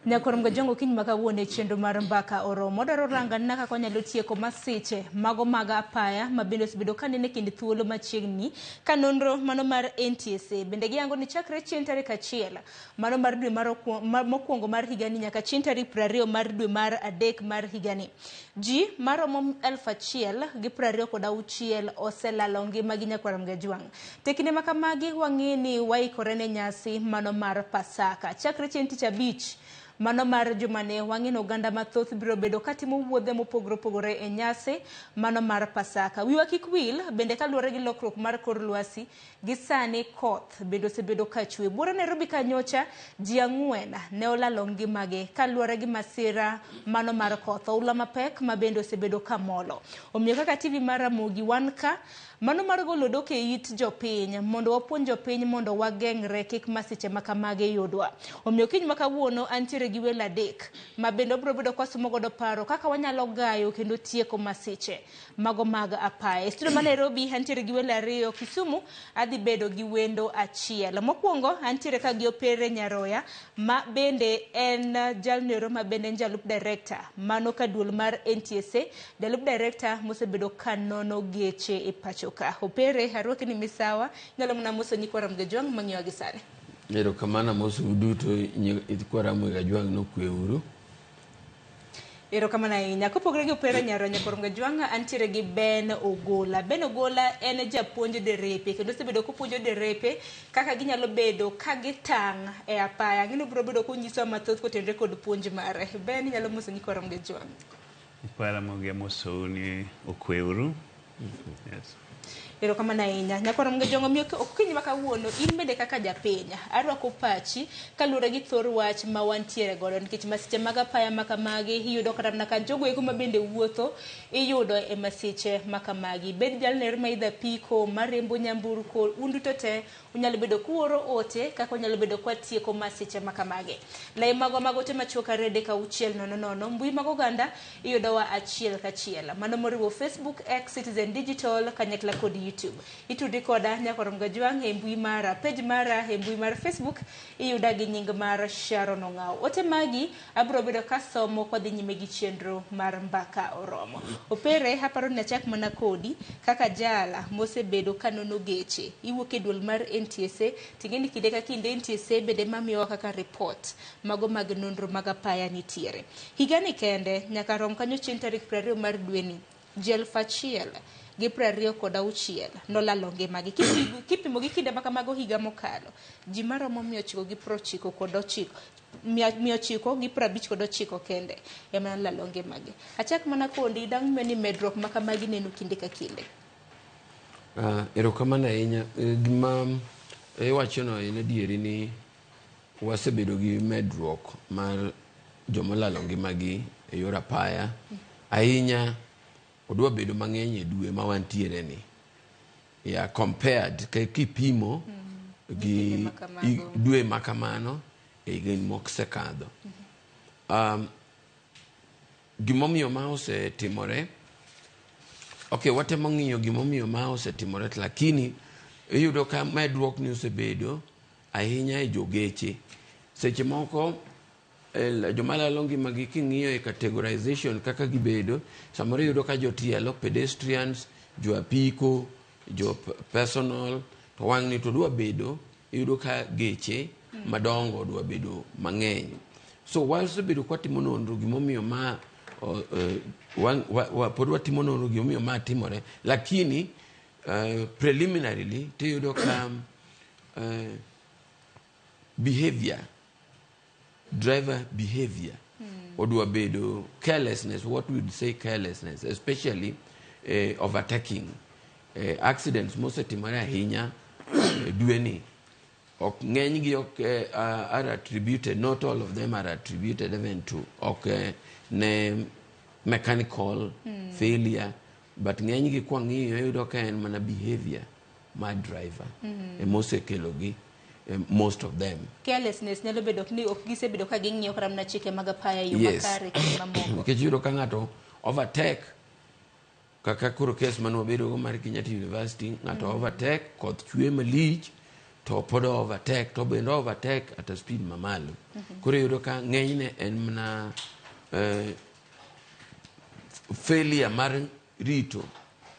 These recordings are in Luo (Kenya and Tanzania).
Nyakwar Mgajongo kiny ma kawuono e chenro mar mbaka oromo. Odwaro rangana kaka onyalo tieko masiche mago mag apaya ma bende osebedo ka nene kind thuolo machiegni ka nonro mano mar NTSA bende giyango ni chakre chieng' tarik 1 mano mar dwe mar mokwongo mar higani nyaka chieng' tarik 20 mar dwe mar 3 mar higani. Ji maromo 1026 oselalo ngimagi Nyakwar Mgajwang'. Te kinde ma kamagi wang'e ni waikore ne nyasi mano mar Pasaka. Chakre chieng' tich abich mano mar jumani wang'e ni oganda mathoth biro bedo katimo wuodhe mopogore opogore e nyasi mano mar Pasaka. Wiwa kik wil bende kaluwore gi lokruok mar kor lwasi gi sani koth bende osebedo ka chwe. Buore Nairobi kanyocha ji 4 ne olalo ngimagi kaluwore gi masira mano mar koth. Oula mapek ma bende osebedo ka molo. Omiyo kaka TV mar Ramogi wan ka mano mar golo dok e it jopiny mondo wapuonj jopiny mondo wageng're kik masiche ma kamagi yudwa. Omiyo kiny ma kawuono antiere gi welo 3 ma bende wabiro bedo kwasomo godo paro kaka wanyalo gayo kendo tieko masiche mago mag apaya. E studio ma Nairobi antiere gi welo 2, Kisumu adhi bedo gi wendo 1. Mokwongo antiere ka gi Opere Nyaroya ma bende en jalnero ma bende en jalup director mano ka duol mar NTSA, jalup director mosebedo ka nono geche e pacho ka. Opere, arwaki ni misawa, inyalo mana moso nyikwa Ramogi Ajwang' mang'iyowa gi sani. Erokamano amosou duto nyikwa Ramogi Ajwang' nokweuru. Erokamano ahinya. Kopogore gi Opere Nyaroya Nyakwar Mgajwang', antiere gi Ben Ogola. Ben Ogola en japuonj derepe kendo osebedo kopuonjo derepe kaka ginyalo bedo ka gitang' e apaya. Ang'e ni obiro bedo konyisowa mathoth kotenore kod puonj mare. Ben, inyalo moso nyikwa Ramogi Ajwang'. Nyikwa Ramogi amosou ni okweuru. Yes. Erokamano ahinya. Nyakwar Ramogi Ajwang', omiyo okinyi ma kawuono in bende kaka japiny arwako pachi kaluwore gi thor wach ma wantiere godo nikech masiche mag apaya ma kamagi iyudo kata mana ka jogo eko ma bende wuotho iyudo e masiche ma kamagi. Bed jalno ma idho apiko, mariembo nyamburko, un duto te unyalo bedo kuoro ote kaka unyalo bedo kwatieko masiche ma kamagi. Lai magwa mag ote machuok 2 3 6 0 0, mbui mag oganda iyudowa achiel kachiel. Mano moriwo Facebook, X, Citizen Digital, kanyakla kod YouTube. Itudri koda Nyakwar Mgajwang' e mbui mara, page mara e mbui mar Facebook iyuda gi nying mar Sharon Ong'aw. Ote magi abiro bedo kasomo kwadhi nyime gi chenro mar mbaka oromo. Opere, aparo ni achak mana kodi kaka jala mosebedo kanono geche. Iwuok e duol mar NTSA, ting'e ni kinde ka kinde NTSA bende mamiyowa kaka report mago mag nonro mag apaya nitiere. Higani kende nyaka rom kanyo chieng' tarik 20 mar dweni, ji 1026 nolalo ngimagi. Kipimo gi kinde ma kamago higa mokalo, ji maromo 999 959 kende ema nolalo ngimagi. Achak mana kondi, dang' miyo ni medruok ma kamagi neno kinde ka kinde. Erokamano ahinya. Gima iwachono en adieri ni wasebedo gi medruok mar jomolalo ngimagi e yor apaya. Ahinya odwa bedo mang'eny e dwe ma wantiere ni. Yeah, compared kipimo gi dwe ma kamano e higni mosekadho. Gimomiyo ma osetimore, okay, watemo ng'iyo gimomiyo ma osetimore, lakini iyudo ka medruok ni osebedo ahinya e jogeche. Seche moko joma lalo ngimagi king'iyo e categorization kaka gibedo, samoro iyudo ka jotielo, pedestrians, jo apiko, jo personal, to wang'ni to dwa bedo, iyudo ka geche madongo dwa bedo mang'eny. So wasebedo kwatimo nonro gimomiyo ma pod watimo nonro gimomiyo ma timore, lakini preliminarily tiyudo ka behavior, driver behavior odwa bedo carelessness, what we would say carelessness, especially overtaking. Accidents mosetimore ahinya dweni ok ng'enygi ok are attributed, not all of them are attributed even to ok ne mechanical failure, but ng'enygi kwang'iyo iyudo ka en mana behavior mar driver emosekelogi, most of them. Carelessness nyalo bedo ni ok gisebedo ka ging'iyo kata mana chike mag apaya e yo makare kinde mamoko. Nikech iyudo ka ng'ato overtake, kaka koro kes mane wabedo go mar Kenyatta University, ng'ato overtake, koth chwe malich, To pod overtake, to bende overtake at a speed mamalo. Koro iyudo ka ng'enyne en mana failure mar rito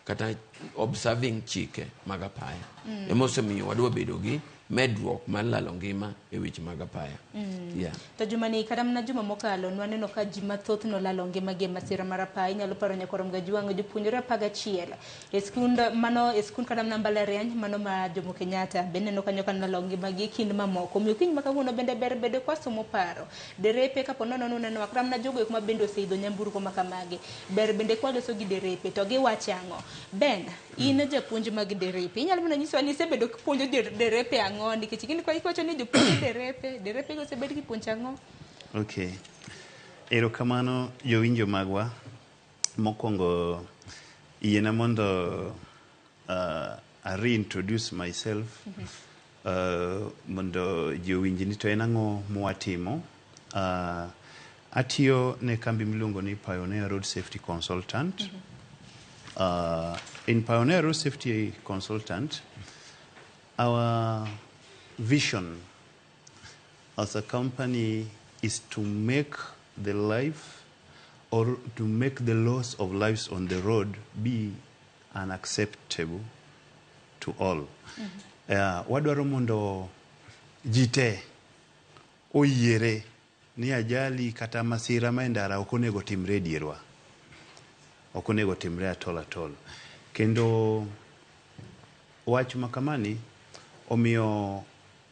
kata observing chike mag apaya ema osemiyo wadwa bedo gi medruok mar lalo ngima e weche mag apaya. Yeah. To jumani kata mana juma mokalo nwaneno ka ji mathoth nolalo ngimagi e masira mar apaya. Inyalo paro nyakwar Mgajwang' jopuonjre 11 e skund mano e skund kata mana mbalariany mano ma Jomo Kenyatta bende neno kanyo ka nolalo ngimagi e kind mamoko. Omiyo kiny ma kawuono bende ber bedo kwa somo paro. Derepe kapo nono nuneno kata mana jogo eko ma bende oseidho nyamburko ma kamagi. Ber bende kwaloso gi derepe to giwacho ang'o? Ben, in japuonj mag derepe. Inyalo mana nyisowa ni isebedo kipuonjo derepe ang'o nikech ing'eni iwacho ni jopuonj derepe, derepe go osebed kipuonjo ang'o? Okay. Erokamano jowinjo magwa. Mokwongo yiena mondo I reintroduce myself mondo ji owinj ni to en ang'o mwatimo. Atiyo ne kambi miluongo ni Pioneer Road Safety Consultant. In Pioneer Road Safety Consultant, our vision as a company is to make the life or to make the loss of lives on the road be unacceptable to all. Wadwaro mondo ji te oyiere ni ajali kata masira ma e ndara ok onego timre e dierwa. Ok onego timre at all at all. Kendo wach ma kamani omiyo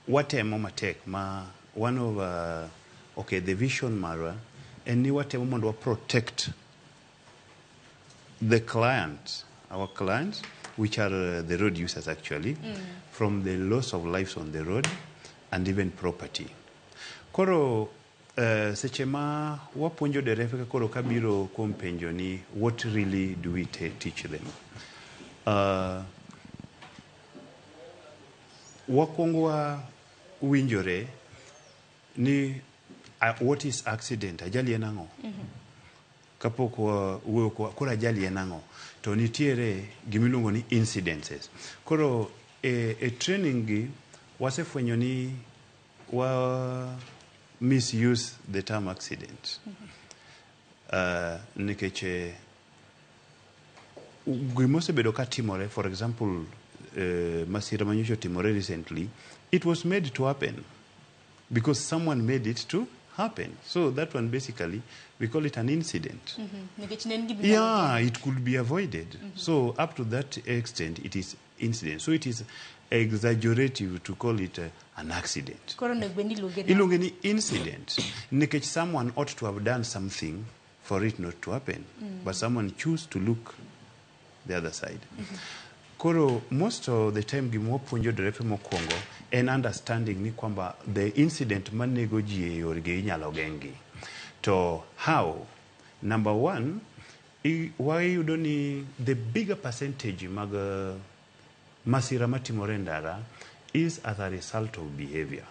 watemo matek ma one of okay, the vision marwa en ni watemo mondo wa protect the clients, our clients, which are the road users actually, from the loss of lives on the road and even property. Koro seche ma wapuonjo derefe ka koro kabiro kuom penjo ni what really do we teach them? Wakwongo wawinjore ni what is accident? Ajali en ang'o? Kapok wawuoyo koro ajali en ang'o? To nitiere gimiluongo ni incidences. Koro e training gi wasefwenyo ni wa misuse the term accident. Nikech gimosebedo ka timore, for example, masira manyocha otimore recently, it was made to happen because someone made it to happen. So that one basically, we call it an incident. Nikech ne en gima Yeah, it could be avoided. So up to that extent, it is incident. So it is exaggerative to call it an accident. Koro onego bed ni iluonge nang'o? Iluonge ni incident. Nikech someone ought to have done something for it not to happen. But someone choose to look the other side. Koro most of the time gima wapuonjo derefe mokwongo en understanding ni kwamba the incident manego ji e yorgi inyalo geng'gi. To how? Number one, wayudo ni the bigger percentage mag masira matimore e ndara is as a result of behavior.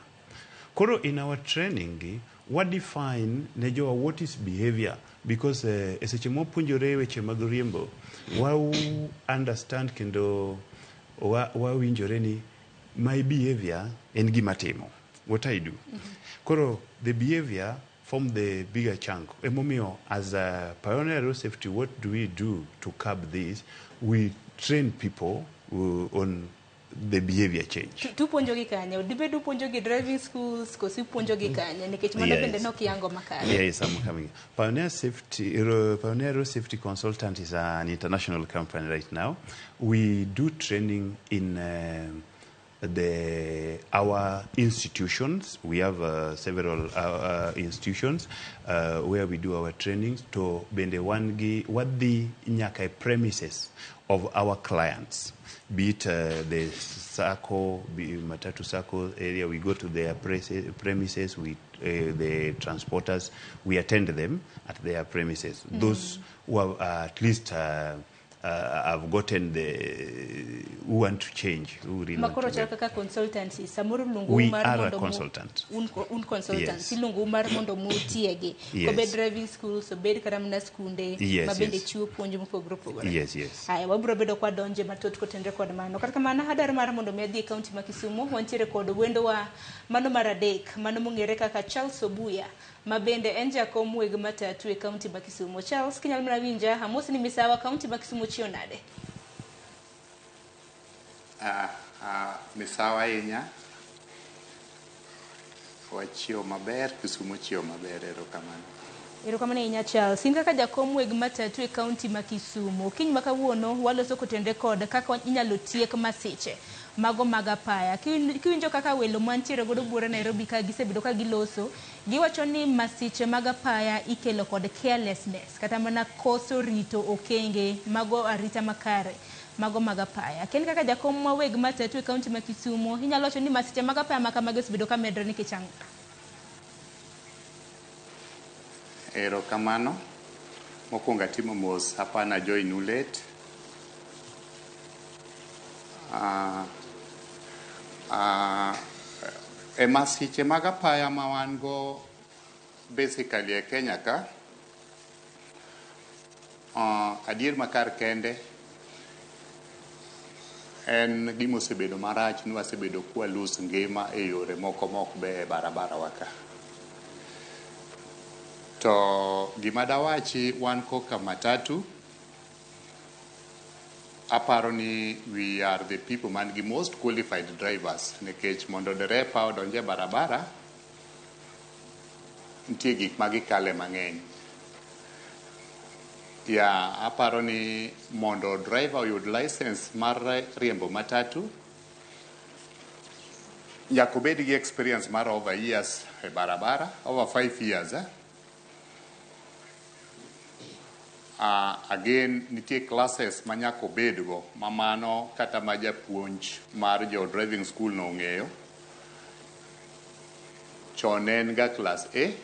Koro in our training gi, wa define ne jowa what is behavior because e seche mwapuonjore weche mag riembo wa understand kendo wawinjore ni my behavior en gima timo what I do. Koro the behavior form the bigger chunk. Emomiyo as a Pioneer Road Safety, what do we do to curb this? We train people on the behavior change. Tupuonjogi kanye? Dibed upuonjogi driving schools koso ipuonjogi kanye? Nikech mano bende nokiyango makare. Yes, I'm coming. Pioneer Road Safety Consultant is an international company right now. We do training in the our institutions. We have several institutions where we do our trainings. To bende wan gi wadhi nyaka e premises of our clients, be it the SACCO, be Matatu SACCO area, we go to their premises, we, the transporters, we attend them at their premises. Those who are at least have gotten the who want to change, who really want Makoro to chal get. kaka consultancy samoro iluongou We mar are a mondo mu- consultant. Un consultants Yes. iluongou mar mondo mutiegi. Yes. Obed driving schools, obed kata mana skunde Yes, ma bende yes. chiwo puonj mopogore opogore. Yes. Aya, wabiro bedo kwa donje mathoth kotenre kod mano. Kata kamano, adwaro mar mondo mi adhi e kaunti ma Kisumu, wantiere kod wendowa mano mar adek, mano mong'ere kaka Charles Obuya, ma bende en jakom weg matatu e kaunti ma Kisumu. Charles, kinyalo mana winja, amosi ni misawa, kaunti ma Kisumu chiew nade? Misawa ahinya. Wachiewo maber, Kisumu chiewo maber, erokamano. Erokamano ahinya Charles. In kaka jakom weg matatu e kaunti ma Kisumu, okinyi ma kawuono waloso kotenre kod kaka inyalo tiek masiche mago mag apaya. Kiwinjo kaka welo mantiere godo buore Nairobi ka gisebedo ka giloso, giwacho ni masiche mag apaya ikelo kod carelessness, kata mana koso rito okenge mago arita makare mago mag apaya. Ken kaka jakom ma weg matatu e kaunti ma Kisumu, inyalo wacho ni masiche mag apaya ma kamagi osebedo ka medore nikech ang'o? Erokamano. Mokwongo atimo mos, hapana join u late. E masiche mag apaya ma wan go basically e Kenya ka, adier makar kende en gima osebedo marach ni wasebedo kwa lose ngima e yore moko mok beyo e barabara wa ka. To gima dawachi wan koka matatu, aparo ni we are the people man gi most qualified drivers, nikech mondo derepa odonje barabara, nitie gik ma gikale mang'eny. Ya, aparo ni mondo driver oyud license mar riembo matatu, nyaka obed gi experience mar over years e barabara, over 5 years. Eh? Again, nitie classes ma nyaka obedgo, ma mano kata ma japuonj mar jo driving school no ong'eyo. Chon ne en ga class A,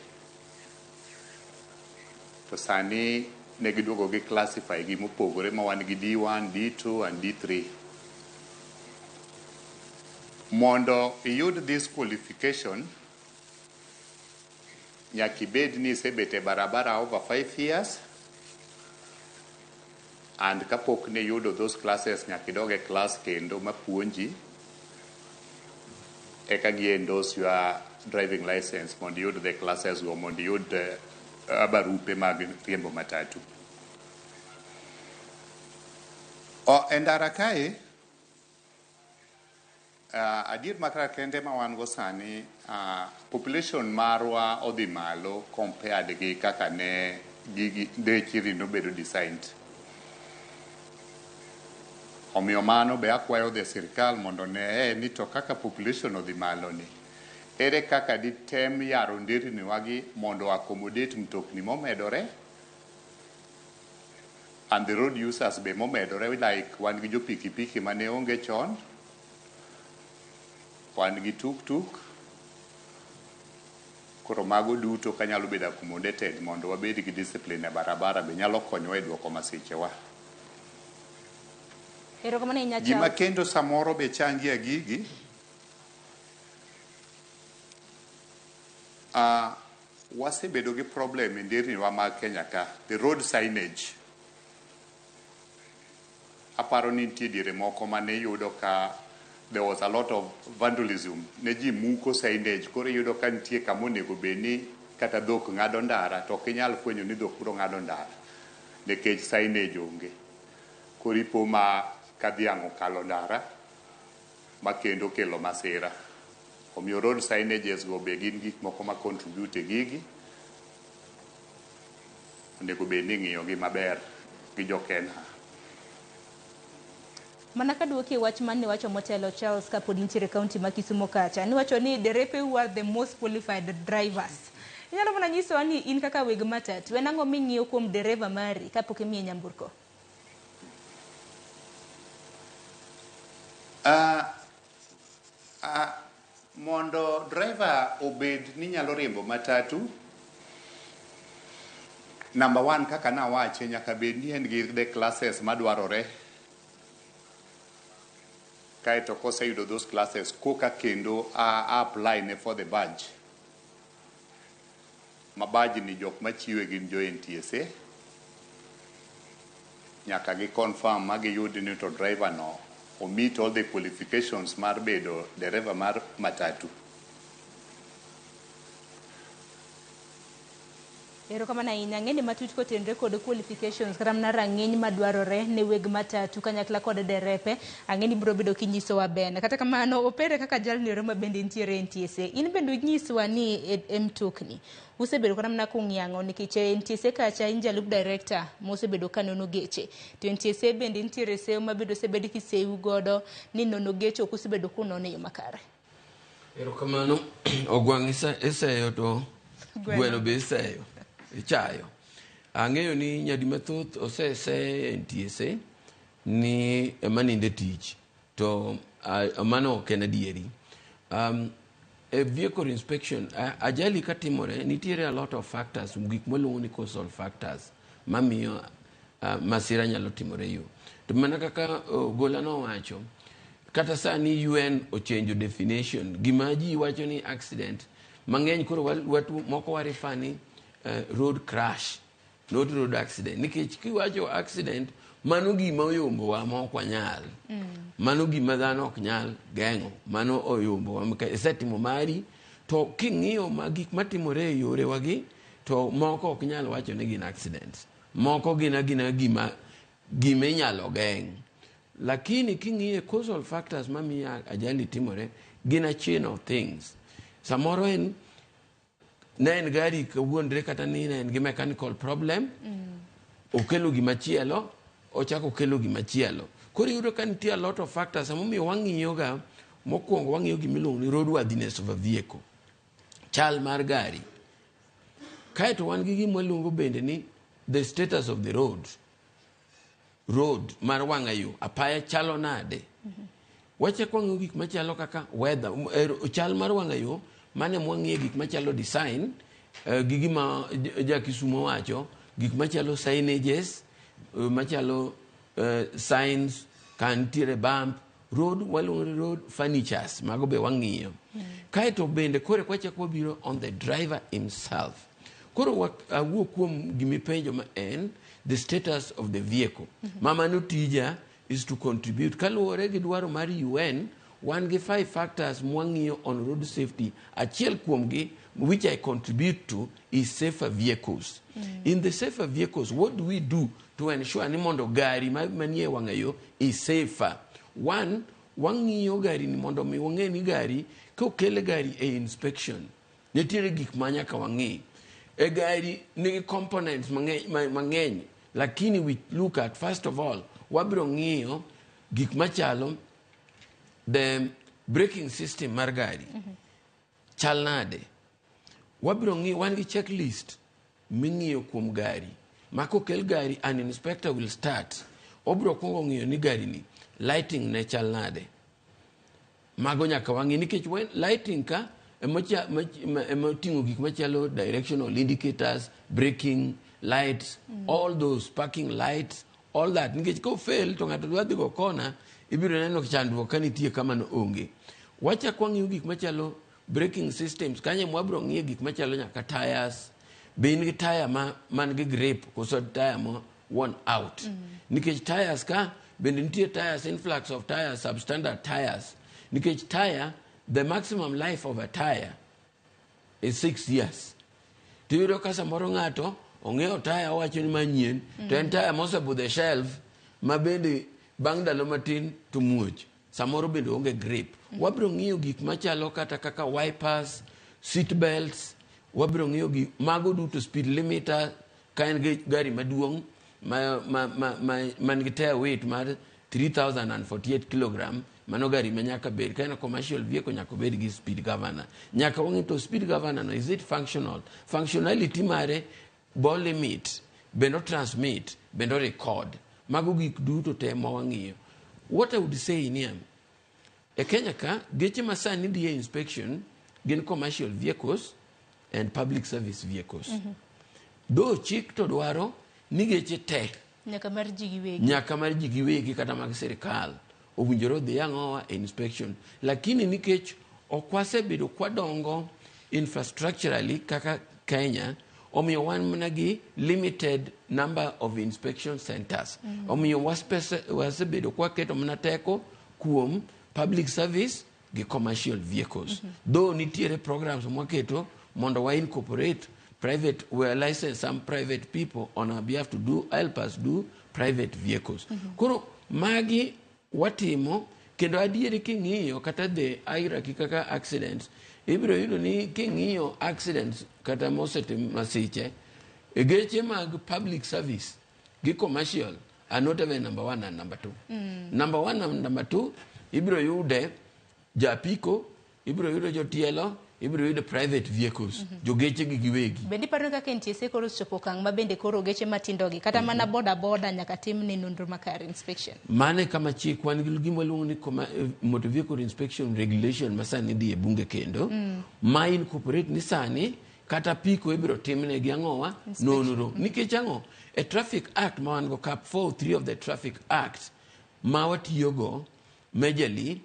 to sani ne giduogo gi classify gi mopogore ma wan gi D1, D2 and D3. Mondo iyud this qualification, nyaka ibed ni isebet e barabara over 5 years, and kapok ne iyudo those classes, nyaka idog e class kendo mapuonji eka gi endorse your driving license mondo iyud the classes go, mondo iyud barupe mag riembo matatu. O, e ndara kae, adier makar kende ma wan go sani, population marwa odhi malo compared gi kaka ne gigi ndechni nobedo designed. Omiyo mano be akwayo the sirikal mondo ne ni to kaka population odhi malo ni, ere kaka ditem yaro nderni wagi mondo accommodate mtokni momedore and the road users be momedore, like wan gi jo pikipiki mane onge chon, wan gi tuk-tuk. Koro mago duto kanyalo bedo accommodated mondo wabed gi discipline e barabara be nyalo konyowa e duoko masichewa. Erokamano ahinya Gima Charles. Kendo samoro be changia gigi, wasebedo gi problem e nderni wa mag Kenya ka, the road signage. Aparo ni nitie diere moko mane iyudo ka there was a lot of vandalism, ne ji muko signage. Koro iyudo ka nitie kama onego bed ni kata dhok ng'ado ndara, to ok inyal fwenyo ni dhok biro ng'ado ndara nikech signage onge. Koro ipo ma ka dhiang' okalo ndara ma kendo kelo masira. Omiyo road signages go be gin gik moko ma contribute e gigi, onego bed ni ing'iyo gi maber gi jo KeNHA. Mana kaduoki e wach mane iwacho motelo, Charles, kapod intiere e kaunti ma Kisumu kacha, niwacho ni derepe who are the most qualified drivers. Inyalo mana nyisowa ni in kaka weg matatu, en ang'o ming'iyo kuom dereva mari kapok imiye nyamburko? Mondo driver obed ni nyalo riembo matatu, Number one, kaka nawache, nyaka bed ni en gi the classes madwarore. Kaeto koseyudo those classes, koka kendo a apply ne for the badge. Ma badge ni jok machiwe gin jo NTSA. Nyaka gi confirm ma giyud ni to driver no o meet all the qualifications mar bedo dereva mar matatu. Erokamano ahinya. Ng'eni matut kotenore kod qualifications kata mana rang'iny madwarore ne weg matatu kanyakla kod derepe. Ang'e ni biro bedo kinyisowa Ben. Kata kamano, Opere kaka jalno ero ma bende nitiere e NTSA. In bende inyiswa ni e mtokni. Usebedo kata mana kung'iang'o nikech e NTSA kacha in jalup director mosebedo ka nono geche. To NTSA bende nitiere seyo ma bende osebed kisewu godo ni nono geche ok usebedo kunono e yo makare. Erokamano. Ogwang' iseyo to Gweno. gweno be iseyo. Ichayo. Ang'eyo ni nyadi mathoth osese NTSA ni ema ninde tich to mano ok en adieri. E vehicle inspection ajali katimore nitiere a lot of factors, gik mwaluongo ni causal factors mamiyo masira nyalo timore yo. To mana kaka Gola nowacho, kata sani UN ochange definition, gima ji wacho ni accident mang'eny koro moko wa refer ni road crash, not road accident. Nikech kiwacho accident, mano gima oyombowa ma ok wanyal. Mano gima dhano ok nyal geng'o. Mano oyombowa. Isetimo mari, to king'iyo ma gik matimore e yorewagi, to moko ok nyal wacho ni gin accidents. Moko gin agina gima inyalo geng'. Lakini king'iyo causal factors mamiyo ajali timore, gin a chain of things. Samoro en ne en gari kawuondre kata ni ne en gi mechanical problem, okelo gimachielo, ochako okelo gimachielo. Koro iyudo ka nitie a lot of factors, emomiyo wang'iyo ga, mokwongo wang'iyo gimiluongo ni roadworthiness of a vehicle, chal mar gari. Kaeto wan gi gima waluongo bende ni the status of the road. Road mar wang'ayo, apaya chalo nade? Wachako wang'iyo gik machalo kaka weather, chal mar wang'ayo, mane mwang'iye gik machalo design, gi gima ja Kisumo wacho, gik machalo signages, machalo signs, ka nitiere bump, road, waluongo ni road furnitures, mago be wang'iyo. Kaeto bende koro wachako wabiro on the driver himself. Koro awuo kuom gimipenjo ma en the status of the vehicle. Ma mano tija is to contribute. Kaluwore gi dwaro mar UN, wan gi 5 factors mwang'iyo on road safety. Achiel kuomgi, which I contribute to, is safer vehicles. In the safer vehicles, what do we do to ensure ni mondo gari manie wang'ayo is safer? One, wang'iyo gari ni mondo mi wang'e ni gari, kokel gari e inspection, nitiere gik ma nyaka wang'i. E gari nigi components mang'eny, lakini we look at, first of all, wabiro ng'iyo gik machalo the braking system mar gari. Chal nade? Wabiro ng'iyo, wan gi checklist ming'iyo kuom gari. Ma kokel gari, an inspector will start. Obiro kwongo ng'iyo ni gari ni lighting ne chal nade. Mago nyaka wang'i nikech when lighting ka ema oting'o gik machalo directional indicators, braking lights, all those parking lights, all that. Nikech ko fail to ng'ato dwa dhi go kona, ibiro neno chandruok ka nitie kama no onge. Wachak wang'iyo gik machalo braking systems, kanyo ema wabiro ng'iyo gik machalo nyaka tires. Be in gi tire ma man gi grip koso tire ma worn out? Nikech tires ka bende nitie tires, influx of tires, substandard tires. Nikech tire, the maximum life of a tire is 6 years. Tiyudo ka samoro ng'ato ong'iewo taya, owacho ni manyien, to en taya mosebudho e shelf ma bende bang' ndalo matin to muoch. Samoro bende onge grip. Wabiro ng'iyo gik machalo kata kaka wipers, seat belts, wabiro ng'iyo gik mago duto, speed limiter ka en gi gari maduong' ma man gi tire weight mar 3048 kilogram, mano gari ma nyaka bed ka en a commercial vehicle, nyaka obed gi speed governor. Nyaka wang'i to speed governor no, is it functional? Functionality mare bo limit bende o transmit bende o record. Mago gik duto te ma wang'iyo. What I would say niya, e Kenya ka geche ma sani dhi e inspection gin commercial vehicles and public service vehicles. Though chik to dwaro ni geche te nyaka mar ji giwegi, nyaka mar ji giwegi kata mag sirikal owinjore odhi ang'owa e inspection, lakini nikech ok wasebedo kwadongo infrastructurally kaka Kenya, omiyo wan mana gi limited number of inspection centers. Omiyo wasebedo kwaketo mana teko kuom public service gi commercial vehicles. Though nitiere programs mwaketo mondo wa incorporate private, we license some private people on our behalf to do help us do private vehicles. Koro magi watimo kendo adieri king'iyo kata the hierarchy kaka accidents, ibiro yudo ni king'iyo accidents kata mosetim masiche e geche mag public service gi commercial are not even number one and number two. Number one and number two ibiro yude japiko, ibiro yudo jotielo, ibiro yudo private vehicles, jogeche gi giwegi. Bende iparo ni kaka NTSA koro osechopo okang' ma bende koro geche matindo gi kata mana boda boda nyaka tim ne nonro makare, inspection? Mano e kama chik wan gi gima waluongo ni motor vehicle inspection regulation ma sani dhi e bunge kendo ma incorporate ni sani kata piko ibiro timne gi ang'owa nonro. Nikech ang'o? E Traffic Act ma wan go, Cap 43 of the Traffic Act ma watiyogo majorly,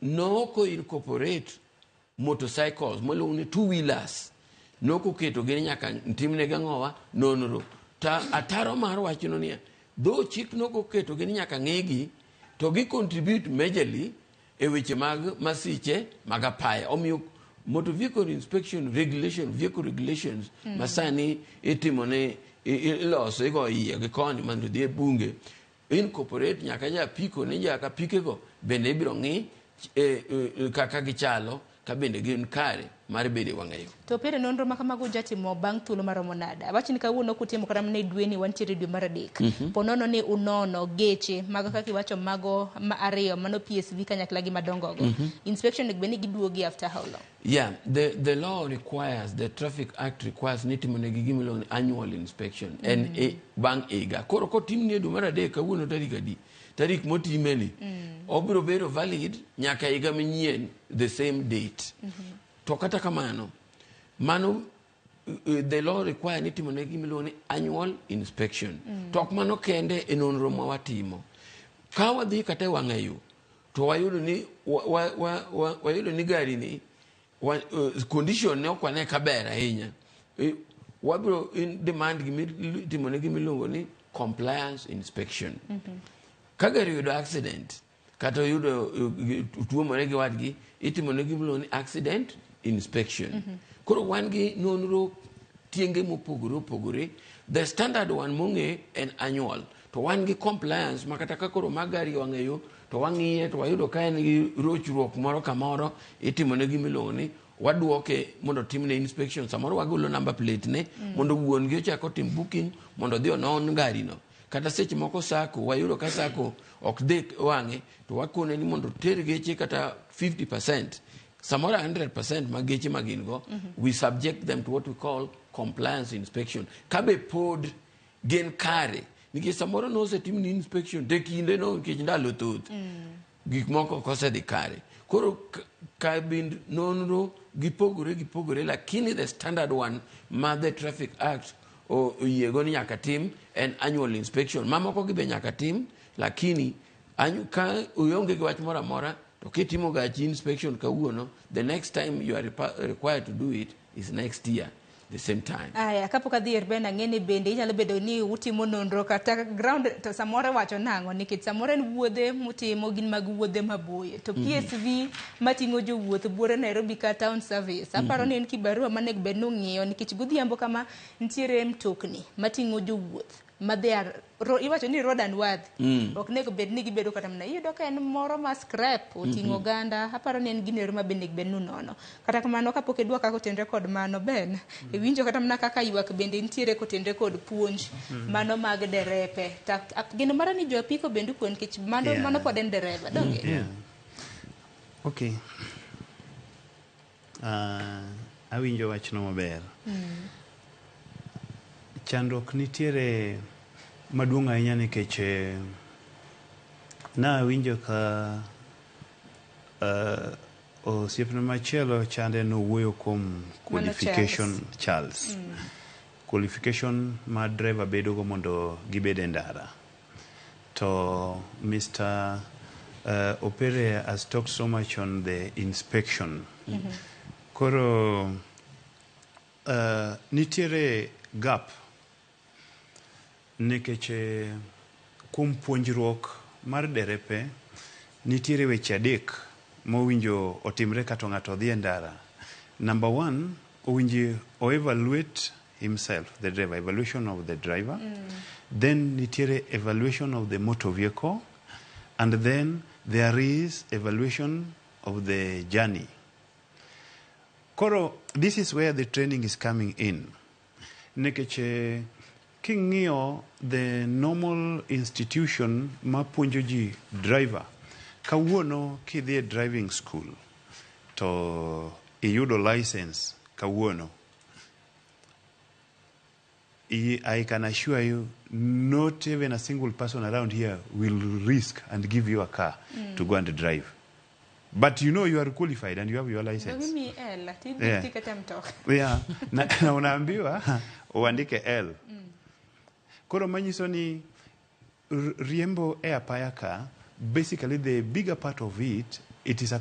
noko incorporate motorcycles mwaluongo ni two wheelers, nokoketo gi ni nyaka timne gi ang'owa nonro. Ta ataro mar wachno niya, dho chik nokoketo gi ni nyaka ng'igi to gi contribute majorly e weche mag masiche mag apaya. Omiyo motor vehicle inspection regulation, vehicle regulations ma sani itimone iloso, igo iye gi koni mondo odhi e bunge, incorporate nyaka japiko ni nyaka pikego bende ibiro ng'i kaka gichalo, ka bende gin kare mar bedo e wang'ayo. To pere nonro ma kamago jatimo bang' thuolo maromo nade? Awach ni kawuono kutimo kata mana e dweni, wantiere dwe mar adek. Po nono ni unono geche mago kaka iwacho mago ma ariyo mano PSV kanyakla gi madongo go. Inspection onego bed ni giduogi after how long? Yeah, the law requires, the Traffic Act requires ni itimo negi gima iluongo ni annual inspection. En e, bang' higa. Koro kotimni e dwe mar adek, kawuono tarik adi? Tarik motimeni. Obiro bedo valid nyaka higa manyien, the same date. To kata kamano, mano the law require ni itimo negi gima iluongo ni annual inspection. To ok mano kende e nonro ma watimo. Ka wadhi kata e wang'ayo, to wayudo ni wa, wa, wa, wa, wayudo ni gari ni condition ne ok wane ka ber ahinya. Wabiro in demand gimi timo ne gimiluongo ni compliance inspection. Ka gari oyudo accident kata oyudo tuomore gi wadgi, itimo ne gimiluongo ni accident inspection. Koro wan gi nonro tienge mopogore opogore. The standard one mong'e en annual, to wan gi compliance ma kata ka koro mag gari wang'eyo to wang'iye to wayudo ka en gi rochruok moro kamoro, itimo ne gimiluongo ni waduoke mondo otimne inspection. Samoro wagolo number plate ne mondo wuon gi ochak otim booking mondo odhi onon gari no. Kata seche moko sako wayudo ka sako ok dhi wang'e, to wakone ni mondo oter geche kata 50%, samoro 100% mag geche ma gin go, we subject them to what we call compliance inspection, ka be pod gin kare, nikech samoro nosetimni inspection te kinde no, nikech ndalo thoth gik moko ok osedhi kare. Koro kabind nonro gipogore gipogore, lakini the standard one ma the Traffic Act oyiego ni nyaka tim en annual inspection. Mamoko gi be nyaka tim, lakini ka ionge gi wach moro amora to kitimo gachi inspection kawuono, the next time you are required to do it is next year, the same time. Aya, kapok adhi ir Ben, ang'e ni bende inyalo bedo ni utimo nonro kata ground to samoro wacho nang'o, nikech samoro en wuodhe mutimo gin mag wuodhe maboyo to PSV mating'o jowuoth buore Nairobi ka town service, aparo ni en kibarua manego bed ni ung'iyo, nikech godhiambo kama nitiere mtokni mating'o jowuoth ma they are iwacho ni road unworthy, ok nego bed ni gibedo kata mana iyudo ka en moro ma scrap oting'o oganda. Aparo ni en gino ero ma bende bed ni unono. Kata kamano, kapok idwok kaka otenre kod mano, Ben, iwinjo kata mana kaka ywak bende nitiere kotenre kod puonj mano mag derepe. Ta geno mara ni jo apiko bende upuonj, nikech mano mano pod en dereva donge? Yeah. Okay. Awinjo wachno maber. Chandruok nitiere maduong' ahinya nikech nawinjo ka osiepna machielo chande nowuoyo kuom qualification Charles. qualification ma driver bedogo mondo gibed e ndara. To Mr. Opere has talked so much on the inspection. Koro nitiere gap nikech kuom puonjruok mar derepe nitiere weche adek mowinjo otimre kato ng'ato dhi e ndara. Number one, owinjo o evaluate himself, the driver, evaluation of the driver. Then nitiere evaluation of the motor vehicle, and then there is evaluation of the journey. Koro, this is where the training is coming in. Nikech king'iyo the normal institution ma puonjo ji driver, kawuono kidhi e driving school to iyudo license kawuono, I can assure you, not even a single person around here will risk and give you a car to go and drive. But you know you are qualified and you have your license. Gimiyi L, tidhi kata mtoka. Yeah. Na unaambiwa uandike L. Koro manyiso ni riembo e apaya ka, basically the bigger part of it, it's a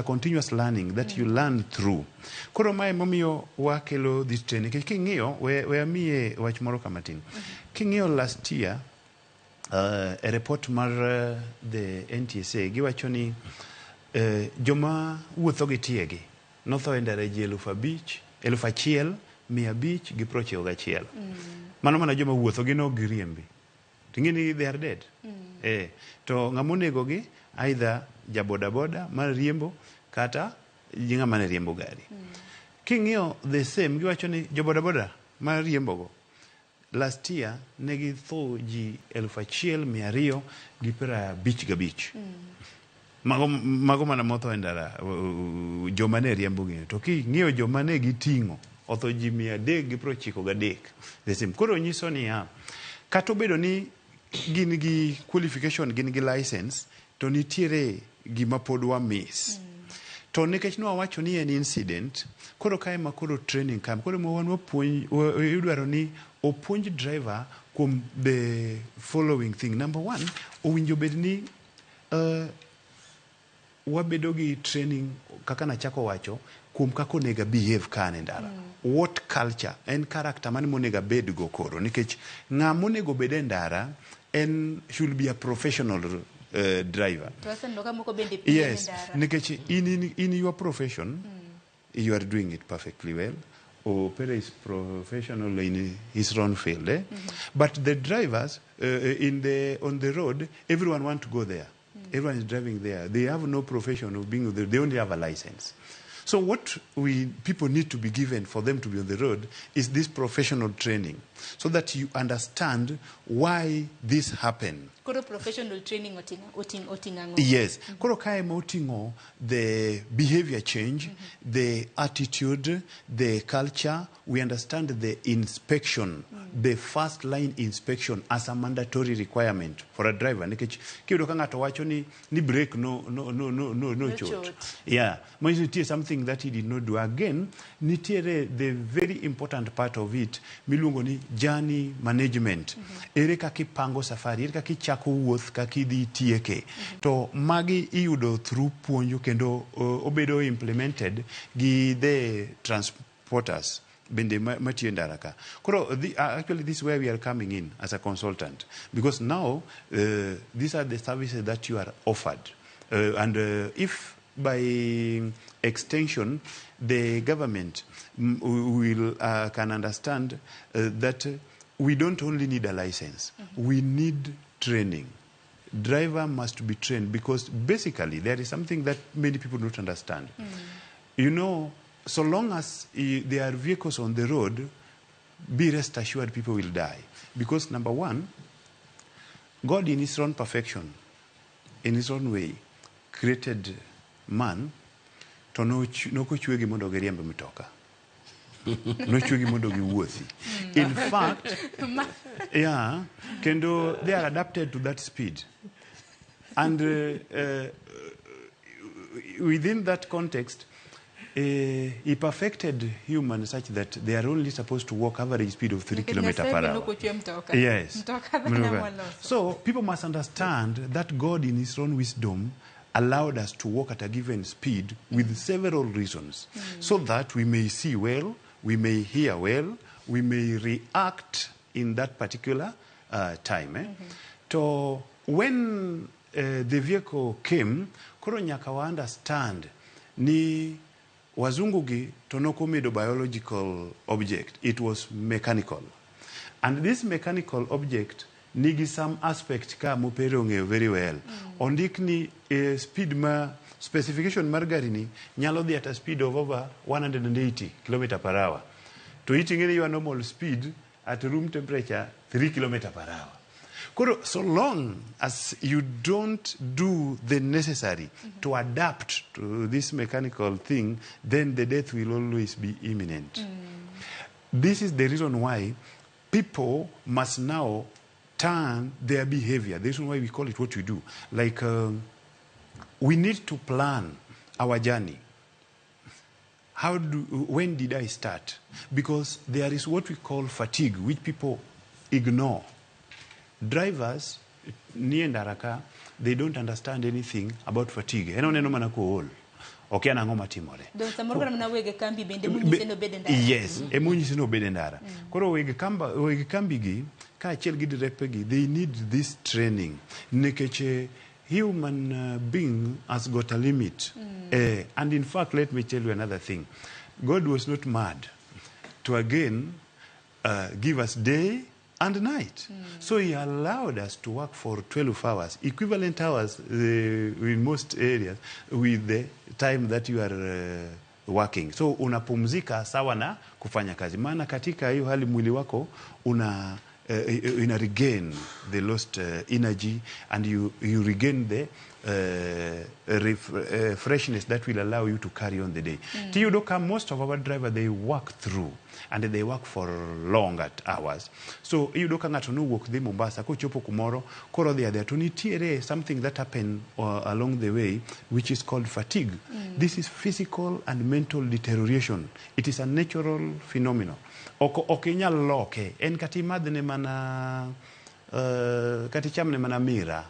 continuous learning that you learn through. Koro mae momiyo wakelo this training. Nikech king'iyo, we amiye wach moro kamatin. King'iyo last year, e report mar the NTSA, giwacho ni joma wuotho gi tiegi notho e ndara ji 5,000, 1,591. Mano mana joma wuotho gin ok giriembi. Ting'e ni they are dead. To ng'ama onegogi either ja boda boda mar riembo kata gi ng'ama ne riembo gari. King'iyo the same giwacho ni jo boda boda mar riembogo last year ne githo ji 1,255. Mago mana motho e ndara joma ne riembo gini. To king'iyo joma ne giting'o otho ji 393. The same. Koro nyiso niya, kata obedo ni gin gi qualification, gin gi license, to nitiere gima pod wa miss. To nikech nwawacho ni en incident, koro kae ma koro training kam, koro ma wan wapuonj, idwaro ni opuonj driver kuom the following thing. Number one, owinjo bed ni wabedo gi training kaka nachako wacho kuom kaka onego behave ka an e ndara. What culture en character mane monego abed go koro nikech ng'ama onego bed e ndara en should be a professional driver. To waseneno ka moko bende piem e ndara. Nikech in your profession you are doing it perfectly well. Opere is professional in his own field, eh? But the drivers in the on the road, everyone want to go there. Everyone is driving there. They have no profession of being there. They only have a license. So what we people need to be given for them to be on the road is this professional training, so that you understand why this happened. Koro professional training oting'o ang'o? Yes. Koro kae ma oting'o the behavior change, the attitude, the culture. We understand the inspection, the first line inspection as a mandatory requirement for a driver. Nikech kiyudo ka ng'ato wacho ni brake no No chot. chot. Yeah. Manyiso nitie something that he did not do. Again, nitiere the very important part of it miluongo ni journey management. Ere kaka ipango safari, ere kaka ichako wuoth, kaka idhi itieke. To magi iyudo through puonjo kendo obedo implemented gi the transporters bende matiyo e ndara ka. Koro actually this is where we are coming in as a consultant, because now these are the services that you are offered. And if by extension the government will can understand that we don't only need a license, we need training. Driver must be trained, because basically there is something that many people don't understand. You know, so long as there are vehicles on the road, be rest assured people will die. Because number one, God in his own perfection, in his own way, created man to nokochwegi mondo giriemb mtoka. Nochwegi mondo giwuothi. In fact, yeah, kendo they are adapted to that speed. And within that context, He perfected human such that they are only supposed to walk average speed of 3 Nikech kilometer Nyasaye per be hour. nokochwe mtoka. Yes. Mtoka dhano Mtoka. moloso. So people must understand that God in his own wisdom allowed us to walk at a given speed with several reasons. So that we may see well, we may hear well, we may react in that particular time. Eh? To when the vehicle came, koro nyaka wa understand ni wazungu gi to nokomedo biological object. It was mechanical. And this mechanical object nigi some aspect ka mopere ong'eyo very well. Ondik ni speed ma specification mar gari ni nyalo dhi at a speed of over 180 km per hour. To iting'e ni your normal speed at room temperature 3 km per hour. Koro, so long as you don't do the necessary to adapt to this mechanical thing, then the death will always be imminent. This is the reason why people must now turn their behavior. The reason why we call it what we do. Like, we need to plan our journey. When did I start? Because there is what we call fatigue, which people ignore. Drivers, nie ndara ka, they don't understand anything about fatigue. En oneno mana kool. Okia nang'o matimore. Don samoro kata mana weg kambi bende munyise ni obed e ndara. Yes, emunyise ni obed e ndara. Koro weg kambi gi, kaachiel gi derepe gi, they need this training. Nikech human being has got a limit. And in fact, let me tell you another thing. God was not mad to again give us day and night. So he allowed us to work for 12 hours, equivalent hours in most areas with the time that you are working. So unapumzika sawa na kufanya kazi. Maana katika hiyo hali mwili wako una ina regain the lost energy, and you regain the freshness that will allow you to carry on the day. Tiyudo ka most of our drivers, they work through and they work for long at hours. So iyudo ka ng'ato nowuok dhi Mombasa, kochopo kumoro, koro dhi adhiya, to nitiere something that happened along the way, which is called fatigue. This is physical and mental deterioration. It is a natural phenomenon. Ok inyal loke, en kata imadhne mana kata ichamne mana mira,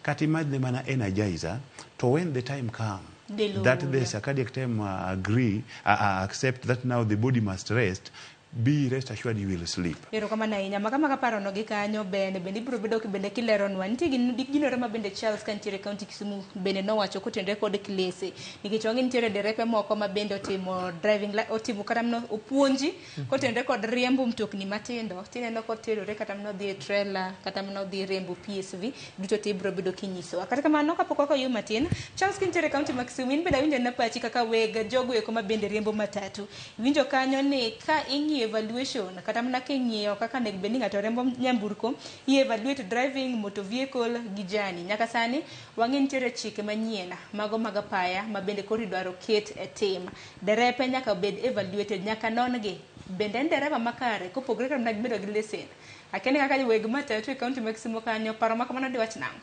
kata imadhne mana energizer, to when the time comes, Del that the ool. circadian time agree, accept that now the body must rest, be rest assured you will sleep. Erokamano ahinya. Maka maka parono gi kanyo bende bende ibiro bedo bende kileronwa. Nitie ginore ma bende Charles ka nitiere kaunti Kisumu bende nowacho kotenore kod klese. Nikech wang'e nitiere derepe moko ma bende otimo driving otimo kata mana opuonji kotenore kod riembo mtokni matindo. Tineno koterore kata mana odhi e trailer kata mana odhi riembo PSV duto te ibiro bedo kinyisowa. Kata kamano kapok wakoyo matin, Charles kintiere kaunti ma Kisumu in bende awinjo na pachi kaka weg jogo eko ma bende riembo matatu. Iwinjo kanyo ni ka ing'iyo evaluation kata mana king'iyo kaka onego bed ni ng'ato riembo nyamburko, i evaluate driving motor vehicle gi journey. Nyaka sani wang'e nitiere chike manyien mago mag apaya ma bende koro idwaro ket e tim. Derepe nyaka bed evaluated, nyaka non gi. Bende en dereba makare kopogore kata mana gi bedo gi lesen. Akia ni kaka weg matatu e kaunti ma Kisumu kanyo paro ma kamano diwach nang'o?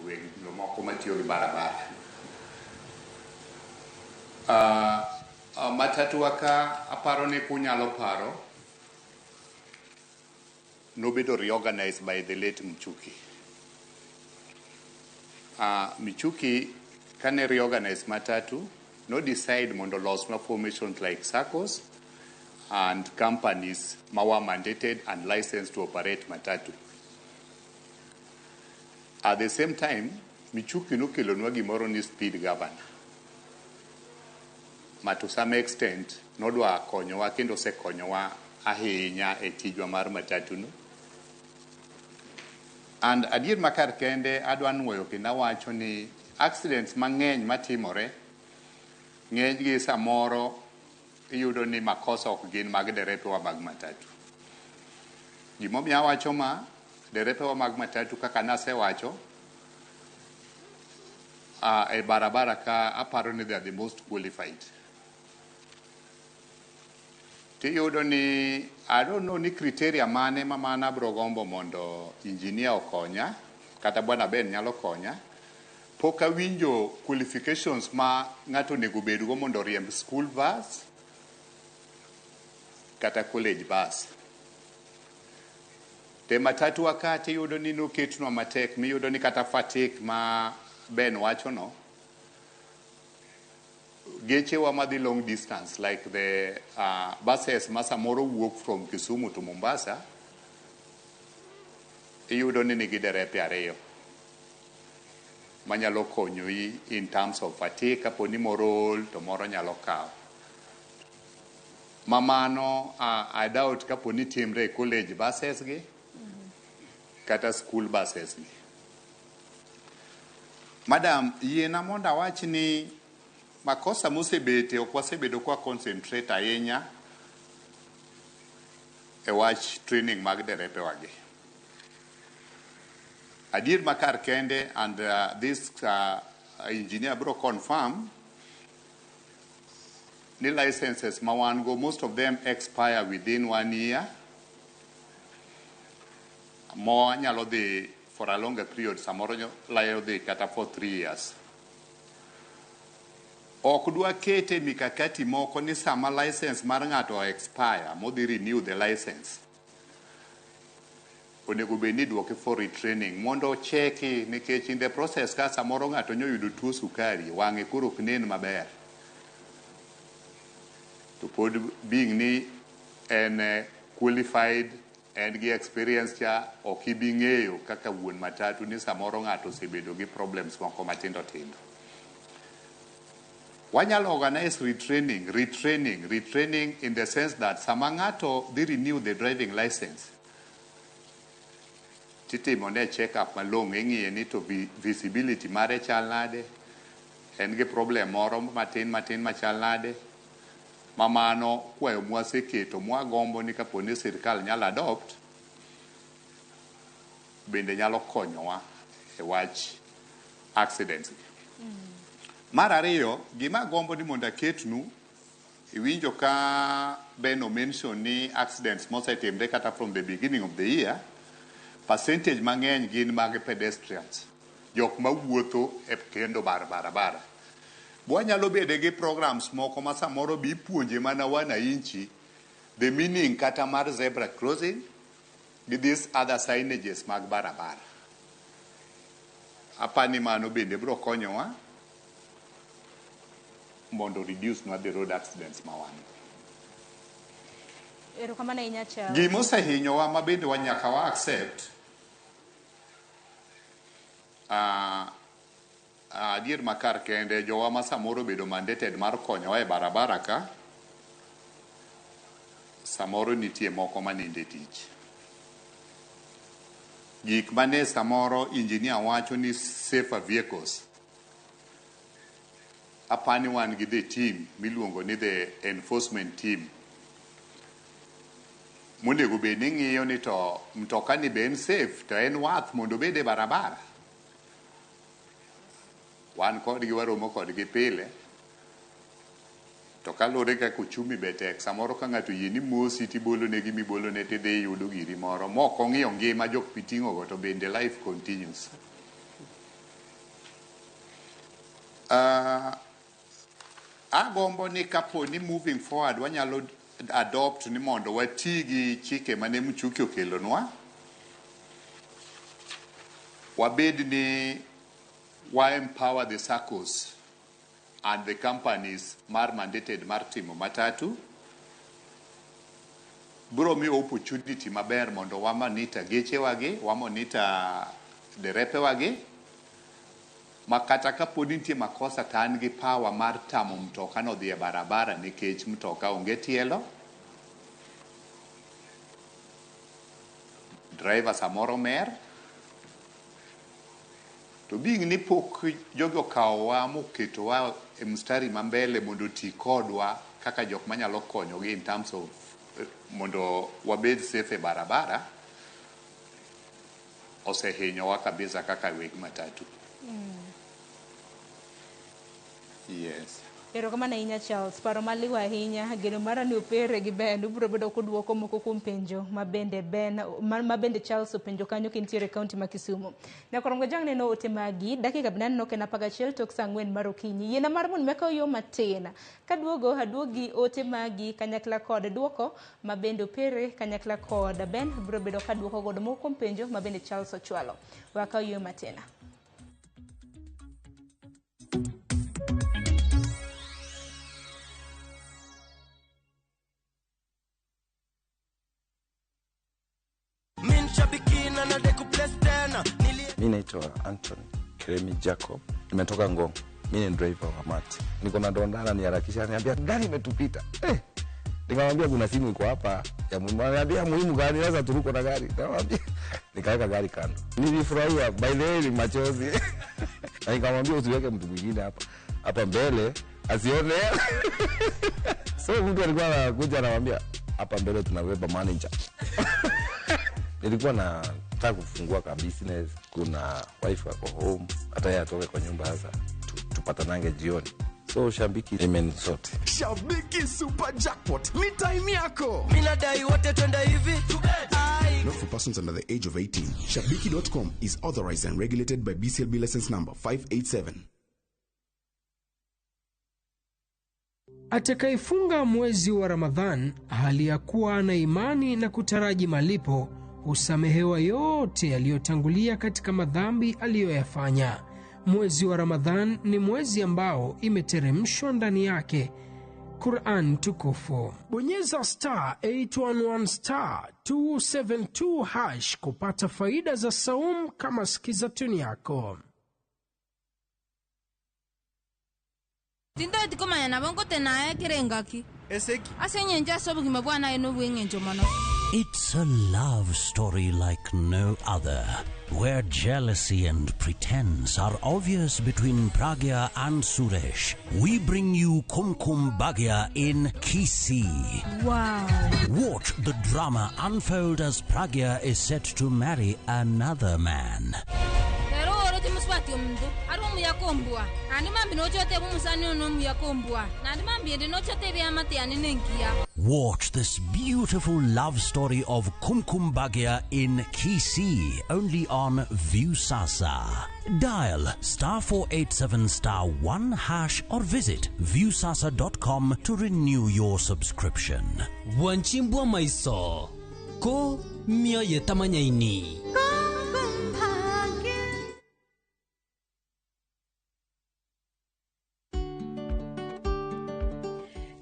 Weg jomoko matiyo gi barabara. Matatu ka aparo ni kunyalo paro nobedo reorganized by the late Michuki. Michuki kane reorganize matatu no decide mondo los ma formations like SACCOs and companies ma were mandated and licensed to operate matatu. At the same time, Michuki nokelonwa gimoro ni speed governor. Ma to some extent nodwa konyowa kendo osekonyowa ahinya e tijwa mar matatu no. And adier makar kende adwa nuoyo kendo awacho ni accidents mang'eny matimore ng'enygi samoro iyudo ni makosa ok gin mag derepewa mag matatu. Gimomiyo awacho ma, derepewa mag matatu kaka nasewacho e barabara ka aparo ni they are the most qualified. Tiyudo ni I don't know ni criteria mane ma mana abro gombo mondo engineer okonya kata bwana Ben nyalo konya. Pok awinjo qualifications ma ng'ato onego bedgo mondo oriemb school bus kata college bus. Te matatu wa ka tiyudo ni noketnwa matek miyudo ni kata fatigue ma Ben wacho no, gechewa madhi long distance like the buses ma samoro wuok from Kisumu to Mombasa, iyudo ni nigi derepe ariyo manyalo konyoi in terms of fatigue. Kapo ni moro ol to moro nyalo kawo mamano. I doubt kapo ni timre e college buses gi kata school buses gi. Madam, yiena mondo awach ni makosa mosebete ok wasebedo kwa concentrate ahinya e wach training mag derepewagi. Adier makar kende, and this engineer bro confirm ni licenses ma wan go, most of them expire within one year. Mo nyalo dhi for a longer period, samoro layo dhi kata for 3 years. Ok dwa kete mikakati moko ni sama license mar ng'ato expire modhi renew the license, onego bed ni idwoke for retraining mondo ocheki, nikech in the process ka samoro ng'ato nyoyudo tuo sukari, wang'e koro ok nen maber, to pod being ni en qualified, en gi experience cha, ok ibi ng'eyo kaka wuon matatu ni samoro ng'ato osebedo gi problems moko matindo tindo. Wanyalo organize retraining in the sense that sama ng'ato dhi renew the driving license, titimo ne check up malong'o, ing'iye ni to visibility mare chal nade, en gi problem moro matin matin machal nade. Ma mano kwayo mwaseketo mwagombo ni kapo ni sirikal nyalo adopt bende nyalo konyowa e wach accidents. Mar ariyo, gima agombo ni mondo aketnu, iwinjo ka Ben mention ni accidents mosetimre kata from the beginning of the year, percentage mang'eny gin mag pedestrians, jok mawuotho e kendo bar barabara. Wanyalo bede gi programs moko ma samoro bi ipuonje mana wananchi the meaning kata mar zebra crossing gi these other signages mag barabara. Apani mano bende biro konyowa mondo reduce nwa the road accidents ma wan. Erokamano ahinya, Chao. Gima osehinyowa ma bende wanyaka wa accept, adier makar kende, jowa ma samoro obedo mandated mar konyowa e barabara ka samoro nitie moko manindo e tich. Gik mane samoro engineer wacho ni safer vehicles, apani wan gi the team miluongo ni the enforcement team monego bed ni ng'iyo ni to mtoka ni be en safe, to en worth mondo obed e barabara. Wan kodgi waromo kodgi pile, to kaluwore kaka uchumi be tek, samoro ka ng'ato oyie ni mosi tibolone gimibolone tidhi iyudo giri moro mok ong'iyo ngima jok miting'o go, to bende life continues. Agombo ni kapo ni moving forward wanyalo adopt ni mondo wati gi chike mane Mchuki okelonwa, wabed ni wa empower the SACCOs and the companies mar mandated mar timo matatu. Biro miyo opportunity maber mondo wa monitor gechewagi, wa monitor derepewagi, ma kata kapo ni nitie makosa to an gi power mar tamo mtoka no dhi e barabara nikech mtoka onge tielo, driver samoro mer. To being ni pok jogi okawowa moketowa e mstari ma mbele mondo oti kodwa kaka jok manyalo konyogi in terms of mondo wabed safe e barabara, osehinyowa kabisa kaka weg matatu. Yes. Erokamano ahinya Charles, paro maliw ahinya, geno mara ni Opere gi Ben ubiro bedo kuduoko moko kuom penjo ma bende Ben ma bende Charles openjo kanyo kintiere e kaunti ma Kisumu. Nyakorongo jang neno ote magi, dakika bende aneno ka en 11 tok saa 4 mar okinyi. Yiena mar mondo mekaw yo matin. Kaduogo aduogi ote magi kanyakla kod duoko ma bende Opere kanyakla kod Ben biro bedo kaduoko godo moko kuom penjo ma bende Charles ochwalo. Wakaw yo matin. Mi naitwa Anton Keremi Jacob, nimetoka Ngong. Mi ni driver wa mati. Niko na donda ananiharakisha, ananiambia gari imetupita. Nikamwambia kuna simu iko hapa ya muhimu. Ananiambia muhimu gani? Sasa turuko na gari. Nikamwambia nikaweka gari kando. Nilifurahia, by the way ni machozi. Na nikamwambia usiweke mtu mwingine hapa. Hapa mbele asione. So mtu alikuwa anakuja anamwambia hapa mbele tunabeba manager. Nilikuwa nataka kufungua ka business, kuna wife ako home, hata yeye atoke kwa nyumba sasa tupatanange jioni. So Shabiki imenisort. Shabiki Super Jackpot ni time yako. Mimi nadai wote twende hivi. Not for persons under the age of 18. Shabiki.com is authorized and regulated by BCLB license number 587. Atakayefunga mwezi wa Ramadhan hali ya kuwa na imani na kutaraji malipo husamehewa yote yaliyotangulia katika madhambi aliyoyafanya. Mwezi wa Ramadhan ni mwezi ambao imeteremshwa ndani yake Quran tukufu. Bonyeza star 811 star 272 hash kupata faida za saum kama sikiza tuni yako. Tindo tikomanya nabongo tena ekirengaki. Eseki. Asenyenja sobugima bwana eno bwengenjo mono. It's a love story like no other, where jealousy and pretense are obvious between Pragya and Suresh. We bring you Kumkum Bhagya in Kisii. Wow. Watch the drama unfold as Pragya is set to marry another man. Watch this beautiful love story of Kumkum Bhagya in Kisii, only on Viusasa. Dial star 487 star 1 hash or visit viusasa.com to renew your subscription. Wanchimbwa maiso ko mioyo tamanyaini.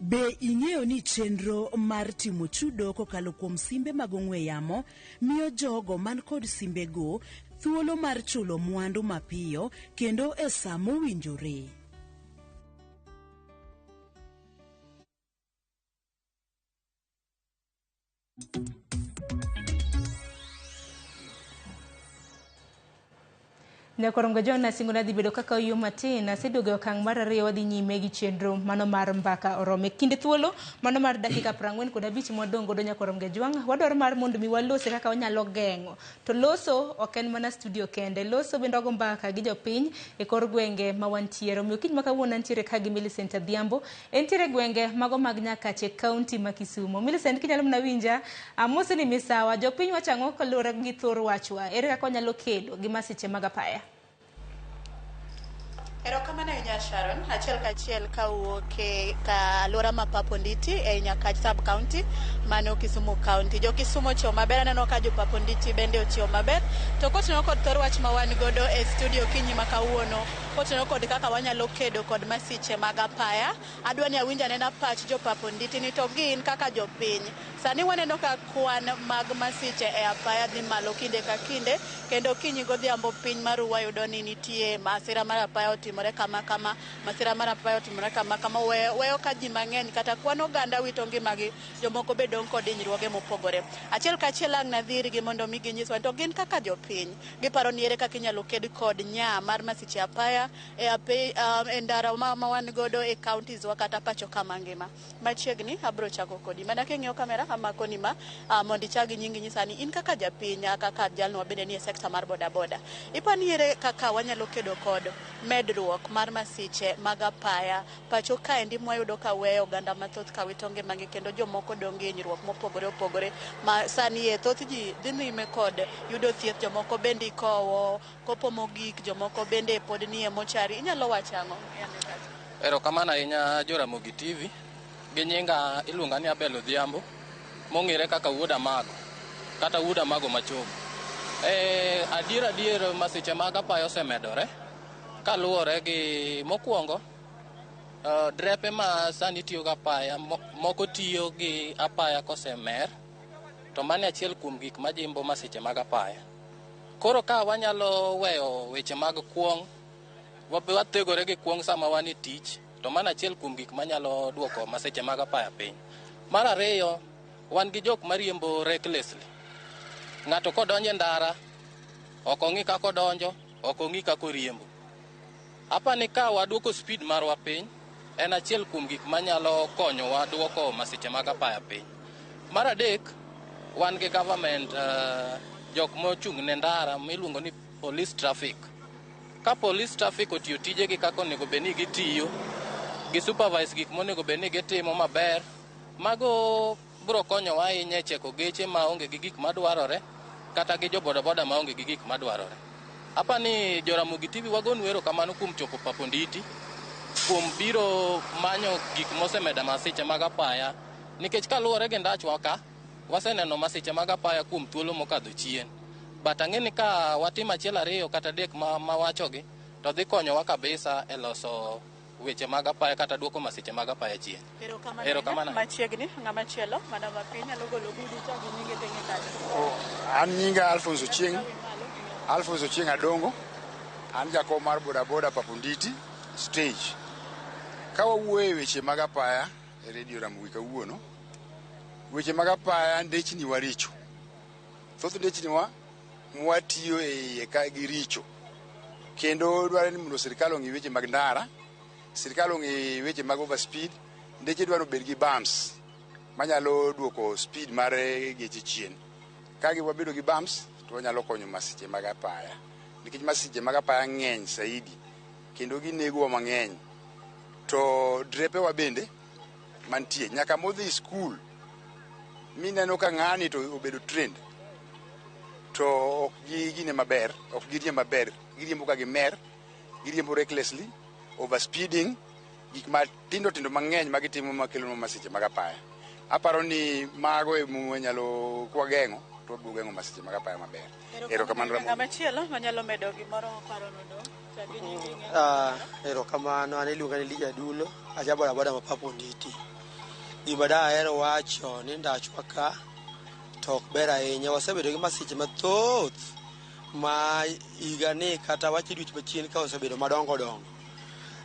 Be ing'eyo ni chenro mar timo chudo kokalo kuom simbe mag ong'we yamo miyo jogo man kod simbego thuolo mar chulo mwandu mapiyo kendo e sa mowinjore. Nyakorongo John asingo nadhi bedo kaka oyuo matin aseduogo e okang' mar ariyo wadhi nyime gi chenro mano mar mbaka orome kinde thuolo mano mar dakika 45 mwadong' godo Nyakorongo Jwang' wadwaro mar mondo mi walose kaka wanyalo geng'o to loso ok en mana studio kende loso bende wago mbaka gi jopiny e kor gwenge ma wantiere omiyo kiny ma kawuono antiere ka gi Millicent Adhiambo entiere gwenge mago mag Nyakache kaunti ma Kisumu. Millicent kinyalo mana winja amose ni misawa jopiny wacho ang'o kaluwore gi thor wachwa ere kaka wanyalo kedo gi masiche mag apaya? Erokamano ahinya Sharon, achiel kachiel kawuok e ka alwora ma Paponditi e Nyakach sub county mano Kisumu county. Jo Kisumu ochiewo maber, aneno ka jo Paponditi bende ochiewo maber. To kotenore kod thor wach ma wan godo e studio kinyi ma kawuono, kotenore kod kaka wanyalo kedo kod masiche mag apaya, adwa ni awinj anena pach jo Paponditi ni to gin kaka jopiny. Sani waneno ka kwan mag masiche e apaya dhi malo kinde ka kinde, kendo kinyi godhiambo piny maru wayudo ni nitie masira mar apaya otimore kama kama, masira mar apaya otimore kama kama, weyo ka ji mang'eny kata kwan oganda wito ngimagi, jomoko be dong' kod hinyruoge mopogore. Achiel kachiel ang' nadhirgi mondo mi ginyiswa to gin kaka jopiny giparo ni ere kaka inyalo ked kod nyaa mar masiche apaya e ndara ma wan godo e counties wa kata pacho kama ngima. Machiegni abro chako kodi mana king'iyo kamera amako ni ma mondo ichag nyingi nyisa ni in kaka japiny kaka jalno bende ni e sector mar bodaboda ipani ere kaka wanyalo kedo kod medruok Medruok mar masiche mag apaya pacho kaendi mwayudo ka weyo oganda mathoth ka wito ngimagi kendo jomoko dong' gi hinyruok mopogore opogore ma sani e thoth ji dhi nyime kod yudo thieth, jomoko bende ikowo kopo mogik, jomoko bende pod nie mochari. Inyalo wacho ang'o? Erokamano ahinya Joramogi TV. Gi nyinga iluonga ni Abel Odhiambo, mong'ere kaka Wuod Amago, kata Wuod Amago Machogo. Adier masiche mag apaya osemedore kaluwore gi mokwongo drepe ma sani tiyo gi apaya moko tiyo gi apaya kosemer, to mano achiel kuom gik majimbo masiche mag apaya. Koro ka wanyalo weyo weche mag kuong', wathegore gi kuong' sama wan e tich, to mano achiel kuom gik manyalo duoko masiche mag apaya piny. Mar ariyo, wan gi jok mariembo recklessly. Ng'ato kodonjo e ndara, ok ong'i kaka odonjo, ok ong'i kaka oriembo. Apani ka waduoko speed marwa piny, en achiel kuom gik manyalo konyowa duoko masiche mag apaya piny. Mar adek, wan gi government jok mochung' ne ndara miluongo ni police traffic. Ka police traffic otiyo tijegi kaka onego bed ni gitiyo, gi supervise gik monego bed ni gitimo maber, mago biro konyowa ahinya e cheko geche maonge gi gik madwarore kata gi jo bodaboda maonge gi gik madwarore. Apani Joramogi TV wagonu erokamano kuom chopo Paponditi, kuom biro manyo gik mosemedo masiche mag apaya, nikech kaluwore gi ndachwa ka, waseneno masiche mag apaya kuom thuolo mokadho chien. But ang'e ni ka watimo achiel ariyo kata adek mawachogi, to dhi konyowa kabisa e loso weche mag apaya kata duoko masiche mag apaya chien. Erokamano. Machiegni, ng'ama chielo, madam Api nyalo golo gudi cha gi nyinge tenge kanyo. An nyinga Alphonse Ochieng', Alphonse Ochieng' Adongo, an jakom mar bodaboda Paponditi stage. Ka wawuoyo e weche mag apaya e Radio Ramogi kawuono, weche mag apaya ndechni wa richo. Thoth ndechni wa mwatiyo e iye ka giricho. Kendo dwarore ni mondo sirikal ong'i weche mag ndara, sirikal ong'i weche mag overspeed, ndeche dwaro bed gi bumps manyalo duoko speed mar geche chien. Ka wabedo gi bumps to wanyalo konyo masiche mag apaya. Nikech masiche mag apaya ng'eny saidi kendo ginegowa mang'eny. To drepe wa bende mantie nyaka modhi skul mineno ka ng'ani to obedo trained to ok gi gine maber, ok giriemb maber, giriembo ka gimer, giriembo recklessly, overspeeding, gik matindo tindo mang'eny ma gitimo makelo masiche mag apaya. Aparo ni mago ema wanyalo kwageng'o to wabiro geng'o masiche mag apaya maber. Erokamano Ramogi. Ng'ama chielo manyalo medo gimoro paro nodo. Erokamano, an iluonga ni Elijah Dulo, aja bodaboda ma Paponditi. Gima dahero wacho ni ndachwa ka to ok ber ahinya, wasebedo gi masiche mathoth ma higani kata wach dweche machien ka osebedo madongo dongo.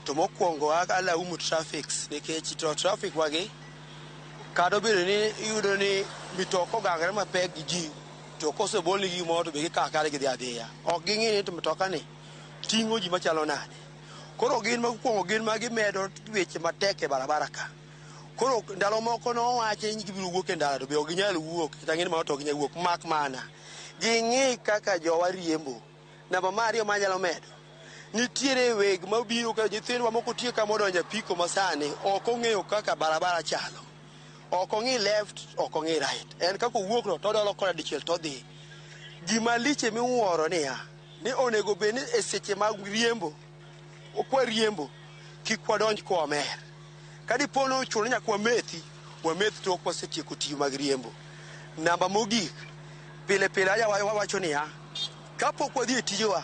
To mokwongo alaumu traffics nikech to traffic wagi kata obedo ni iyudo ni mitoka ogangre mapek gi ji to kosebolnigi gimoro to be gikawo akara gidhi adhiya. Ok ging'i ni to mitoka ni ting'o ji machalo nade. Koro gin mokwongo gin ma gimedo weche matek e barabara ka. Koro ndalo moko nowachi ni gibiro wuok e ndara to be ok ginyal wuok kata ng'eni mano to ok ginyal wuok mak mana ging'i kaka jowa riembo. Namba mar ariyo manyalo medo, nitiere weg mabiro ka nyithindwa moko tie ka modonjo e apiko masani ok ong'eyo kaka barabara chalo. Ok ong'i left, ok ong'i right. En kaka owuok no todolo kona dichiel todhi. Gima liche miwuoro niya, ni onego bed ni e seche mag riembo, kwa riembo, kik wadonj kwa mer. Ka dipo ni ochuno ni nyaka wamethi, wameth tok wasetieko tiyo mag riembo. Namba mogik, pile pile aja wawacho niya, kapok wadhi e tijewa,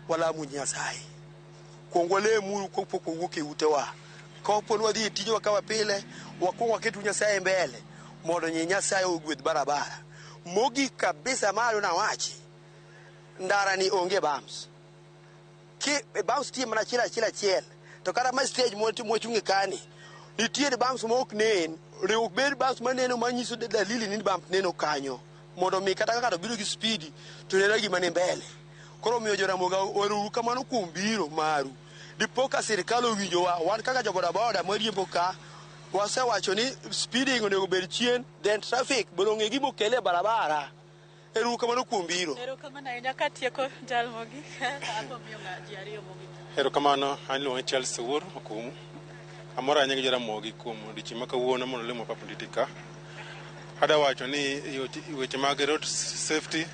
walamu Nyasaye. Kuong walemuru kapok wawuok e utewa. Kapo ni wadhi e tijewa kama pile, wakuong waketu Nyasaye mbele mondo Nyasaye ogwedh barabara. Mogik kabisa malo nawachi, ndara ni onge bumps. Ki bumps tie mana achiel achiel achiel. To kata ma stage mwachung'e kani, nitiere bumps ma ok nen, onego bed bumps maneno manyiso dalili ni bump neno kanyo. Mondo mi kata ka ng'ato biro gi speed to neno gima ni mbele. Koro omiyo Joramogi uru kamano kuom biro maru. Dipo ka sirikal owinjowa, wan kaka jo bodaboda mwariembo ka, wasewacho ni speeding onego bed chien, then traffic mondo ong'e gima okele e barabara. Ero kamano kuom biro. Erokamano ahinya katieko jal mogik. Abo miyo ji ariyo mogik. Erokamano, an iluonga ni Charles Owuor Okumu. Amor ahinya gi Jaramogi kuom odiochieng' ma kawuono mondo olemo Papa Nditi ka. Adwa wacho ni e weche mag road safety,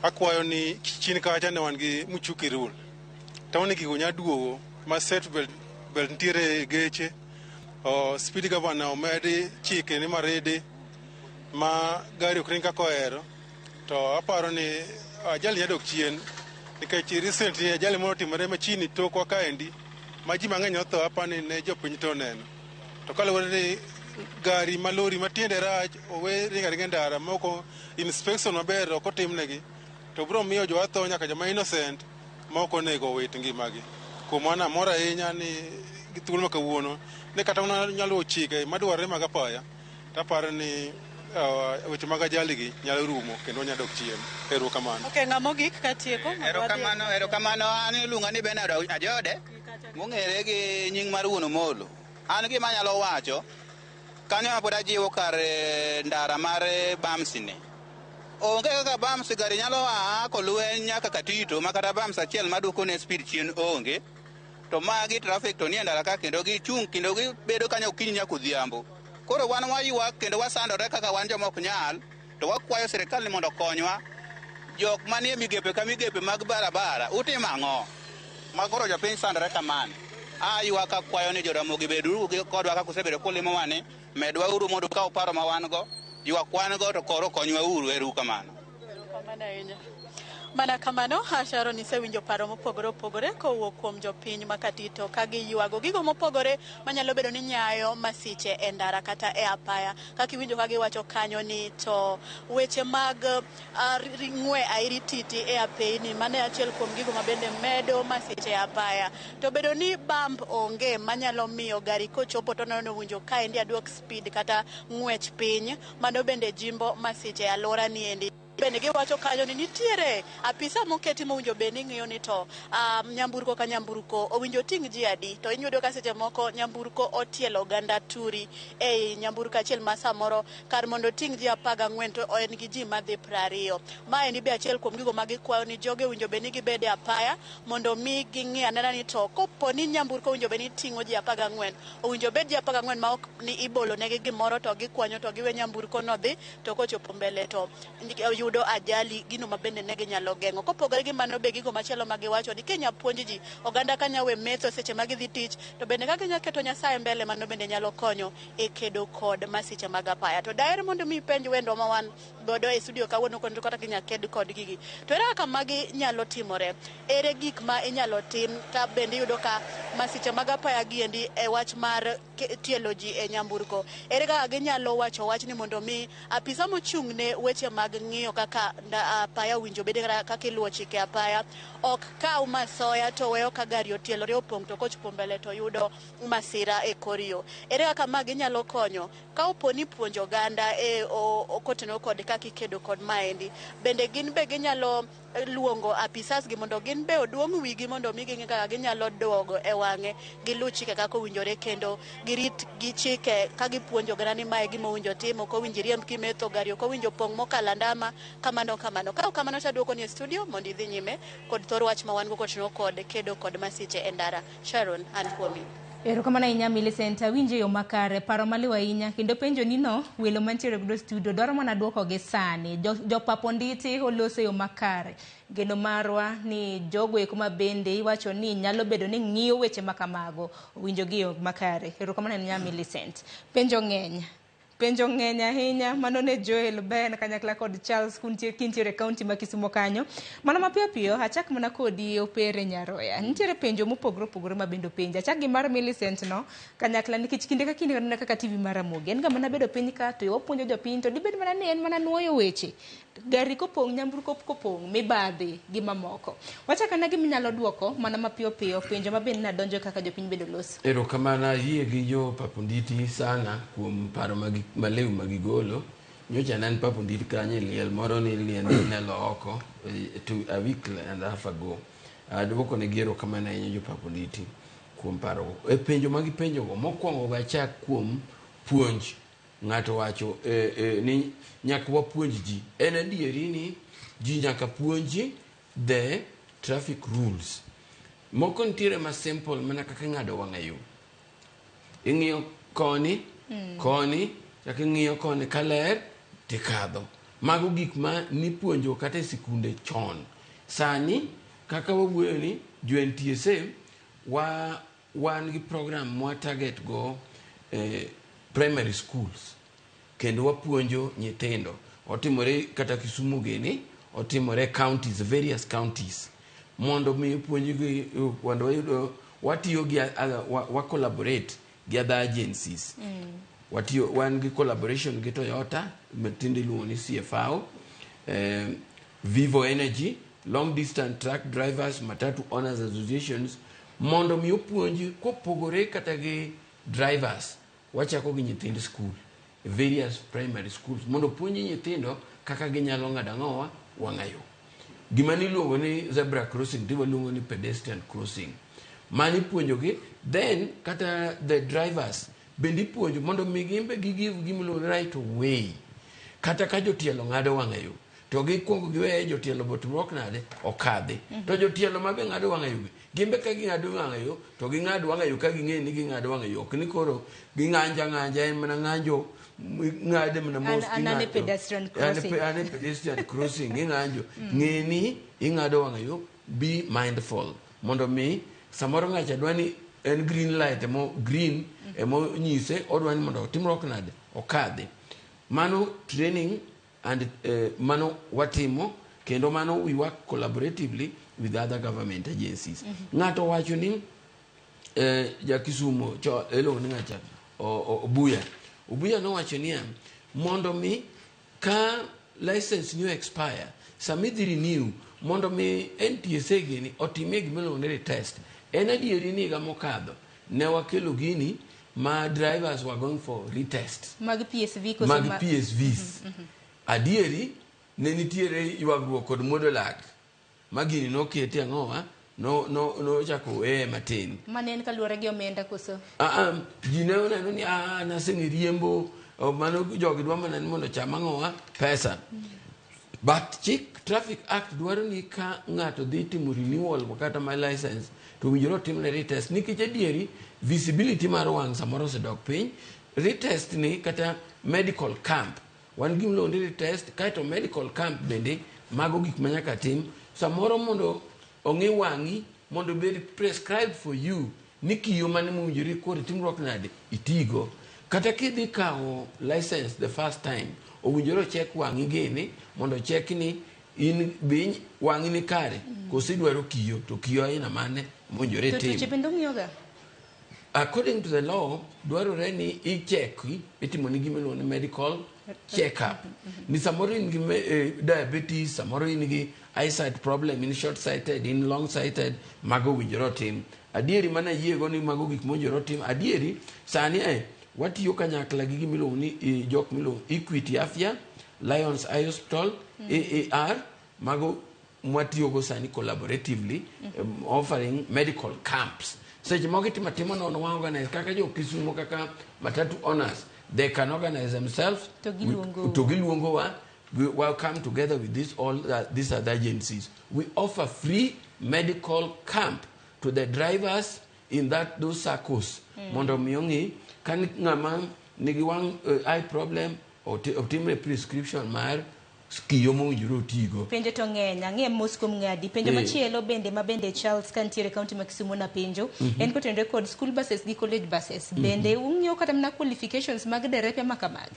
akwayo ni chien kacha ne wan gi Muchuki rule. Tawni gigo nya duogo ma seat belt nitiere e geche, speed governor omedi chike ni maridi ma gari ok ring kaka ohero, to aparo ni ajali nya dok chien nikech recently ajali moro otimore machiegni tokwa kaendi ma ji mang'eny otho, aparo ni ne jopiny to oneno. To kaluwore ni gari ma lori ma tiende rach owe ringo aringa e ndara moko inspection maber ok otimnegi, to biro miyo jowa tho nyaka joma innocent ma ok onego owit ngimagi. Kuom mano amor ahinya ni gi thuolo ma kawuono ni kata mana nyalo luwo chike madwarore mag apaya, to aparo ni weche mag ajali gi nyalo rumo kendo wanyalo dok chien. Erokamano. Okay, ng'ama ogik katieko. Erokamano, erokamano. An iluonga ni Bernard Ajode, mong'ere gi nying mar Wuon Omolo. An gima anyalo wacho, kanyo ma pod ajiwo kar ndara mar bumps ni. Onge kaka bumps gari nyalo a kolweny nyaka Katito ma kata bumps achiel maduoko ne speed chien onge. To magi traffic to nie ndara ka kendo gichung' kendo gibedo kanyo okinyi nyaka odhiambo. Koro wan waywak kendo wasandore kaka wan joma ok nyal, to wakwayo sirikal ni mondo okonywa. Jok manie migepe ka migepe mag barabara, utimo ang'o? Ma koro jopiny sandore kamano. Aywak akwayo ni Joramogi beduru kodwa kaka usebedo kulimowa ni, medwa uru mondo ukaw paro ma wan go, ywak wan go to koro konywa uru, ero kamano. Erokamano ahinya. Mana kamano, Sharon, isewinjo paro mopogore opogore kowuok kuom jopiny ma Katito ka giywago gigo mopogore manyalo bedo ni nyayo masiche e ndara kata e apaya. Kaka iwinjo ka giwacho kanyo ni to weche mag ng'we airititi e apeyni, mano e achiel kuom gigo ma bende medo masiche e apaya. To bedo ni bump onge manyalo miyo gari kochopo to oneno ni owinjo kaendi aduok speed kata ng'wech piny, mano bende jimbo masiche e alwora ni endi. Bende giwacho kanyo ni nitiere apisa moketi mowinjo bed ni ng'iyo ni to nyamburko ka nyamburko owinjo ting' ji adi, to iyudo ka seche moko nyamburko otielo oganda turi ei nyamburko achiel ma samoro kar mondo oting' ji 14 to en gi ji madhi 20. Maendi be achiel kuom gigo ma gikwayo ni jogi owinjo bed ni gibed e apaya mondo mi ging'i anena ni to kopo ni nyamburko owinjo bed ni ting'o ji 14, owinjo bed ji 14 ma ok ni ibolo negi gimoro to gikwanyo to giwe nyamburko no dhi, to kochopo mbele to yudo ajali, gino ma bende ne ginyalo geng'o. Kopogore gi mano be gigo machielo ma giwacho ni kinya puonj ji oganda ka nya we metho seche ma gidhi tich, to bende ka ginya keto Nyasaye mbele, mano bende nyalo konyo e kedo kod masiche mag apaya. To daher mondo mi ipenj wendwa ma wan godo e studio kawuono kendo kata ginya ked kod gigi. To ere kaka magi nyalo timore? Ere gik ma inyalo tim ka bende iyudo ka masiche mag apaya giendi e wach mar tielo ji e nyamburko? Ere kaka ginyalo wacho wachni mondo mi apisa mochung' ne weche mag ng'iyo kaka apaya owinjo bed kaka iluwo chike apaya ok kaw masoya to weyo ka gari otielore opong' to kochopo mbele to yudo masira e kor yo? Ere kaka ma ginyalo konyo ka opo ni puonjo oganda e kotenore kod kaka ikedo kod maendi? Bende gin be ginyalo luongo apisas gi mondo gin be oduong' wigi mondo mi ging'e kaka ginyalo duogo e wang'e giluw chike kaka owinjore kendo girit gi chike ka gipuonjo oganda ni mae gima owinjo tim, ok owinjo iriemb kimetho gari, ok owinjo pong' mokalo andama, kamano kamano. Ka ok kamano to aduoko ni e studio mondo idhi nyime kod thor wach ma wan go kotenore kod kedo kod masiche e ndara. Sharon, an kuomi. Erokamano ahinya Millicent, awinjo e yo makare, paro maliw ahinya kendo penjo ni no welo mantiere godo studio dwaro mana duoko gi sani. Jopap Onditi oloso e yo makare. Geno marwa ni jogo eko ma bende iwacho ni nyalo bedo ni ng'iyo weche ma kamago owinjo gi yo makare. Erokamano ahinya Millicent. Penjo ng'eny. Penjo ng'eny ahinya, mano ne Joel Ben kanyakla kod Charles kintiere e kaunti ma Kisumo kanyo. Mana mapiyo piyo, achak mana kodi Opere Nyaroya. Nitiere penjo mopogore opogore ma bende openji. Achak gi mar Millicent no, kanyakla nikech kinde ka kinde aneno kaka TV mar Ramogi. En ga mana bedo piny ka to wapuonjo jopiny to dibed mana ni en mana nuoyo weche. Gari kopong', nyamburko kopong', mibadhi gi mamoko. Wachak ane gima inyalo duoko mana mapiyo piyo penjo ma bende nadonjo kaka jopiny bende olosi. Erokamano, ayie gi jo Paponditi sana kuom paro maliw ma gigolo. Nyocha ne an Paponditi kanyo e liel moro ni liend Nelo oko a week and a half ago. Aduoko negi erokamano ahinya jo Paponditi kuom paro. E penjo ma gipenjogo, mokwongo wachak kuom puonj. Ng'ato wacho ni nyaka wapuonj ji. En adieri ni ji nyaka puonji the traffic rules. Moko nitiere ma simple mana kaka ing'ado wang'a yo. Ing'iyo koni, koni, chak ing'iyo koni kaler tikadho. Mago gik ma nipuonjo kata e sikunde chon. Sani kaka wawuoyo ni jo NTSA wa wan gi program mwa target go primary schools kendo wapuonjo nyithindo. Otimore kata Kisumu gini, otimore counties, various counties mondo mi puonjgi mondo wayudo watiyo gi wa collaborate gi other agencies. Watiyo wan gi collaboration gi Toyota matinde iluongo ni CFAO, Vivo Energy, long distance truck drivers, matatu owners associations mondo mi opuonji kopogore kata gi drivers wachako gi nyithind school various primary schools mondo opuonji nyithindo kaka ginyalo ng'ado ang'owa wang'a yo. Gima niluongo ni zebra crossing to waluongo ni pedestrian crossing. Mano ipuonjogi then kata the drivers bende ipuonjo mondo mi gin be gi give gima iluongo ni right of way. Kata ka jotielo ng'ado wang'a yo to gikuongo giweye jotielo botimruok nade okadhi. To jotielo ma be ng'ado wang'a yo gi gin be ka ging'ado wang'a yo to ging'ad wang'a yo ka ging'e ni ging'ado wang'a yo ok ni koro ging'anjo ang'anja en mana ng'anjo ng'ade mana mos An ane ting'ado. pedestrian crossing. Ane pedestrian crossing ing'anjo. Ng'e ni ing'ado wang'a yo be mindful mondo mi samoro ng'acha dwa ni en green light emo green emo nyise odwa ni mondo otimruok nade okadhi. Mano training and mano watimo kendo mano we work collaboratively with other government agencies. Ng'ato wacho ni ja Kisumo cho iluongo ni ng'acha Obuya. Obuya nowacho niya mondo mi ka license ni expire sama idhi renew mondo mi NTSA gini otimie gima iluongo ni retest. En adieri ni higa mokadho ne wakelo gini ma drivers were going for retest Mag PSV koso mag PSVs. Adieri ne nitiere ywagruok kod muodo lak ma gini noketi ang'owa no no nochako weye matin. Mane en kaluwore gi omenda koso? Ji ne oneno ni naseng'e riembo mano jogi dwa mana ni mondo ocham ang'owa pesa. But chik Traffic Act dwaro ni ka ng'ato dhi timo renewal kata my license to owinjore otimne retest nikech adieri visibility mar wang' samoro osedok piny. Retest ni kata medical camp wan gi miluongo ni retest kaeto medical camp bende mago gik ma nyaka tim samoro mondo ong'i wang'i mondo obed prescribed for you ni kiyo mane mowinjore koro itimruok nade itigo. Kata kidhi kawo license the first time owinjore ochek wang'i gini mondo ochek ni in be wang'i ni kare koso idwaro kiyo to kiyo aina mane mowinjore To tuoche itim. bende ong'iyoga? According to the law dwarore ni icheki itimo ni gima iluongo ni medical check up. Ni samoro in gi diabetes, samoro in gi eyesight problem, in short sighted, in long sighted, mago owinjore otim. Adieri mana yiego ni mago gik mowinjore otim. Adieri sani watiyo kanyakla gi gima iluongo ni jok miluongo Equity Afya, Lions Eye Hospital, AAR, mago mwatiyogo sani collaboratively, offering medical camps. Seche moko itimo atima nono wa organize kaka jo Kisumo kaka matatu owners they can organize themselves To giluongo to giluongo wa we come together with this all these other agencies. We offer free medical camp to the drivers in that those circles mondo mi ong'i ka ng'ama nigi wang' eye problem otimne prescription mar kiyo mowinjore otigo. Penjo to ng'eny, ang'e mos kuom ng'adi. Penjo machielo bende ma bende Charles kantiere kaunti ma Kisumu na penjo en kotenore kod school buses gi college buses. Bende ung'iyo kata mana qualifications mag derepe ma kamagi?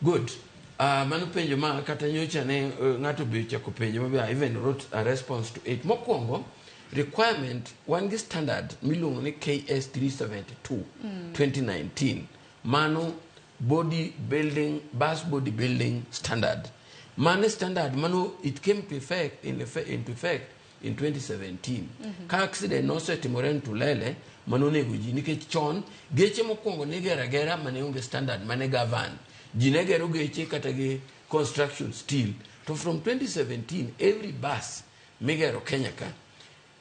Good. Mano penjo ma kata nyocha ne ng'ato be ochako penjo mabe I even wrote a response to it. Mokwongo, requirement wan gi standard miluongo ni KS 372 2019. Mano body building, bus body building standard. Mano standard mano it came to effect into effect in 2017. Ka accident nosetimore Ntulele mano onego ji nikech chon geche mokwongo ne igero agera mane onge standard mane govern. Ji ne gero geche kata gi construction steel. To from 2017 every bus migero Kenya ka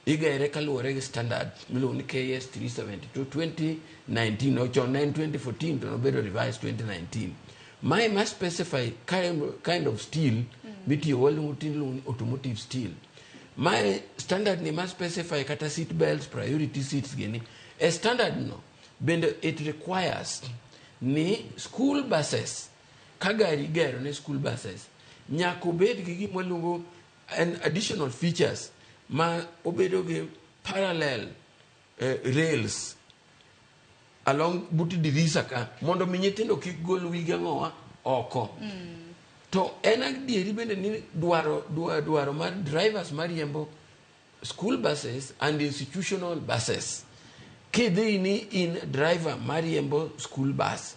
igere kaluwore gi standard miluongo ni KS 372 2019 no chon ne en 2014 to nobedo revised 2019. Mae ma specify kind of steel mitiyo waluongo tinde iluongo ni automotive steel. Mae standard ni ma specify kata seat belts, priority seats gini. E standard no bende it requires ni school buses, ka gari igero ne school buses, nyaka obed gi gima waluongo an additional features ma obedo gi parallel rails along but dirisa ka, mondo mi nyithindo kik gol wigi ang'owa oko. To en adieri bende ni dwaro mar drivers mariembo school buses and institutional buses, kidhi ni in driver mariembo school bus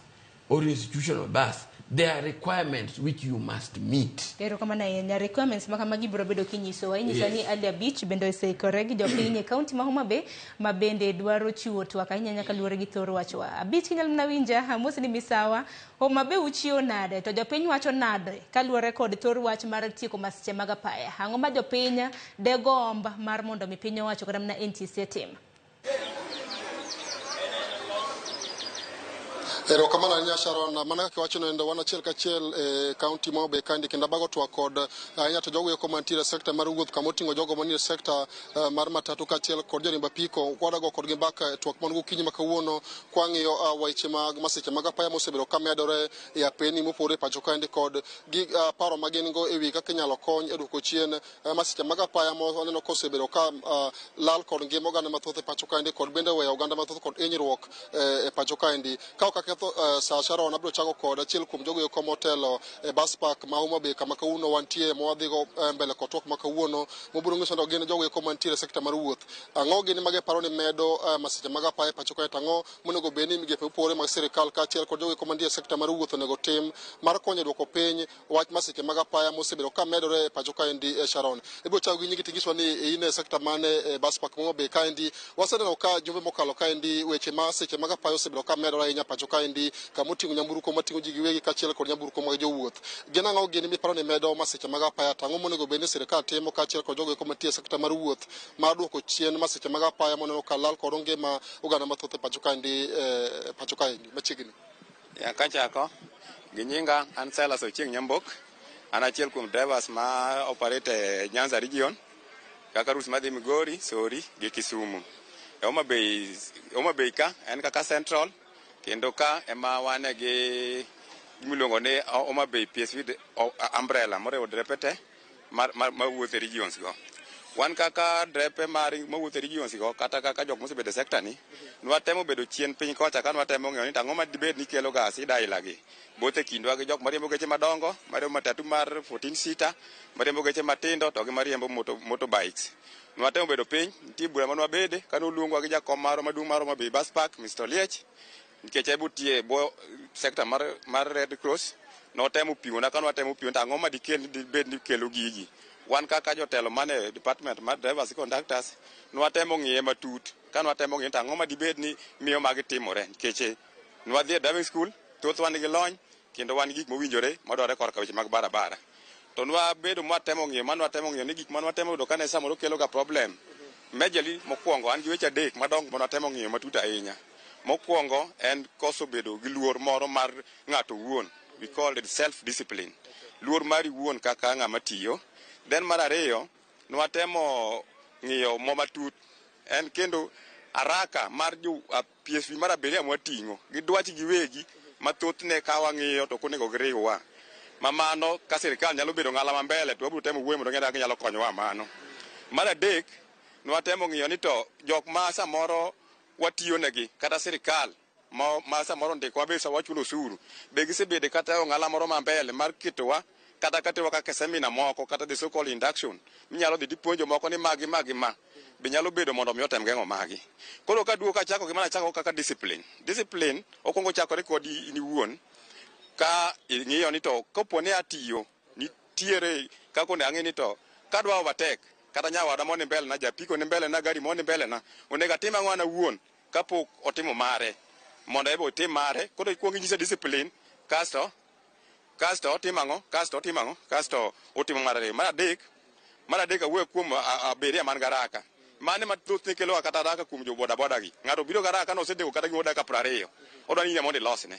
or institutional bus, there are requirements which you must meet. Erokamano ahinya. Requirements ma kamagi biro bedo kinyisowa. Inyisa ni Ali Abich bende oseikore gi jopiny e kaunti ma Homa Bay ma bende dwaro chiwo twak ahinya nyaka luwore gi thor wachwa. Abich, kinyalo mana winja, amos ni misawa. Homa Bay uchiwo nade to jopiny wacho nade kaluwore kod thor wach mar tieko masiche mag apaya? Ang'o ma jopiny degomb mar mondo mi piny owacho kata mana NTSA tim? Erokamano ahinya, Sharon. Mana kaka iwacho endo, wan achiel kachiel e kaunti ma Homa Bay kaendi, kendo abago twak kod ahinya to jogo eko mantiere e sekta mar wuoth, kama oting'o jogo manie sekta mar matatu kaachiel kod joriemb apiko. Wadago kodgi mbaka e twak man gokinyi ma kawuono, kwang'iyo weche mag masiche mag apaya mosebedo ka medore e apeni mopogore e pacho kaendi, kod gi paro ma gin go ewi kaka inyalo kony e duoko chien masiche mag apaya ma waneno kosebedo ka lal kod ngima oganda mathoth e pacho kaendi, kod bende weyo oganda mathoth kod hinyruok e pacho kaendi. Ka ok aketho sa, Sharon, abiro chako kod achiel kuom jogo eko motelo e bus park ma Homa Bay, kama kawuono wantie, mawadhigo mbele kod twak ma kawuono, mobiro nyiso ni gin jogo eko mantiere e sekta mar wuoth. Ang'o gini mage paro ni medo masiche mag apaya e pacho kae, to ang'o monego bed ni migepe mopogore mag sirikal kaachiel kod jogo eko mantie e sekta mar wuoth onego tim mar konyo e duoko piny wach masiche mag apaya mosebedo ka medore e pacho kaendi? Sharon, ibiro chako gi nyingi tinyisowa ni in e sekta mane e bus park ma Homa Bay kaendi. Waseneno ka jumbe mokalo kaendi weche masiche mag apaya osebedo ka medore ahinya pacho kaendi, kama oting'o nyamburko mating'o ji giwegi kaachiel kod nyamburko mag jowuoth. Gin ang'o gini miparo ni medo masiche mag apaya, to ang'o monego bed ni sirikal timo kaachiel kod jogo eko mantie e sekta mar wuoth mar duoko chien masiche mag apaya moneno ka lal kod ngima oganda mathoth e pacho kaendi, pacho kaendi machiegni? Ya, kachako gi nyinga, an Silas Ochieng' Nyambok, an achiel kuom drivers ma operate e Nyanza region, kaka routes madhi Migori, Sori gi Kisumu. E Homa Bay, Homa Bay ka en kaka central, kendo ka ema wane gi gimiluongo ni Homa Bay PSV umbrella moriwo drepe te mawuotho e regions go. Wan kaka drepe mar mawuotho e regions go, kata kaka jok mosebedo e sekta ni, nwatemo bedo chien piny kocha ka nwatemo ng'iyo ni to ang'o madibed ni kelo ga sida aila gi both e kindwa gi jok mariembo geche madongo, mariembo matatu mar 14 seater, mariembo geche matindo to gi mariembo motorbikes. Nwatemo bedo piny, nitie bura manwabede kanoluongwa gi jakom marwa maduong' mar Homa Bay Bus Park, Mr. Oliech, nikech en botiye e bwo sekta mar Red Cross. Notemo pimona ka nwatemo pimo to ang'o madikel dibed ni kelo gigi. Wan kaka jotelo mane department mar drivers gi conductors, nwatemo ng'iye matut ka nwatemo ng'iyo to ang'o madibed ni miyo magi timore, nikech nwadhi e driving school, thothwa nigi lony kendo wan gi gik mowinjore madwarore korka weche mag barabara. To nwabedo mwatemo ng'iyo ma nwatemo ng'iyo ni gik ma nwatemo yudo kane samoro kelo ga problem majorly. Mokwongo, an gi weche adek madongo ma nwatemo ng'iyo matut ahinya. Mokwongo en koso bedo gi luor moro mar ng'ato owuon, we call it self discipline, luor mari wuon kaka ng'ama tiyo. Then mar ariyo nwatemo ng'iyo mo matut en kendo haraka mar jo PSV mar abiria mwating'o gi dwach giwegi ma thothne ka wang'iyo to ok onego giriwwa ma mano. Ka sirikal nyalo bedo ng'ala ma mbele, to wabiro temo wuoyo mondo ng'e kaka ginyalo konyowa mano. Mar adek nwatemo ng'iyo ni to jok ma samoro watiyo negi kata sirikal ma samoro ndikowa be wachulo osuru be gisebede kata e ong'ala moro ma mbele mar ketowa kata katerowa kaka seminar moko kata the so called induction minyalo dhi tipuonjo moko ni magi magi ma be nyalo bedo mondo mi otem geng'o magi. Koro kaduogo kachako gima nachako kaka discipline okwongo chakore kodi in iwuon, ka ing'iyo ni to kopo ni atiyo nitiere kaka onego ang'e ni to kadwa overtake kata nyawadwa moni mbele na, japiko ni mbele na, gari moni mbele na, onego atim ang'o an awuon kapok otimo mare mondo ebe otim mare. Koro ikuongo inyise discipline, kasto otimo ang'o, kasto otimo ang'o, kasto otimo mar ariyo. Mar adek awuoyo kuom abiria man garaka mane ma thothne kelo kata haraka kuom jo bodaboda gi. Ng'ato biro garaka nosedeko kata gimoro dakika 20, odwa ni mondo ilosne.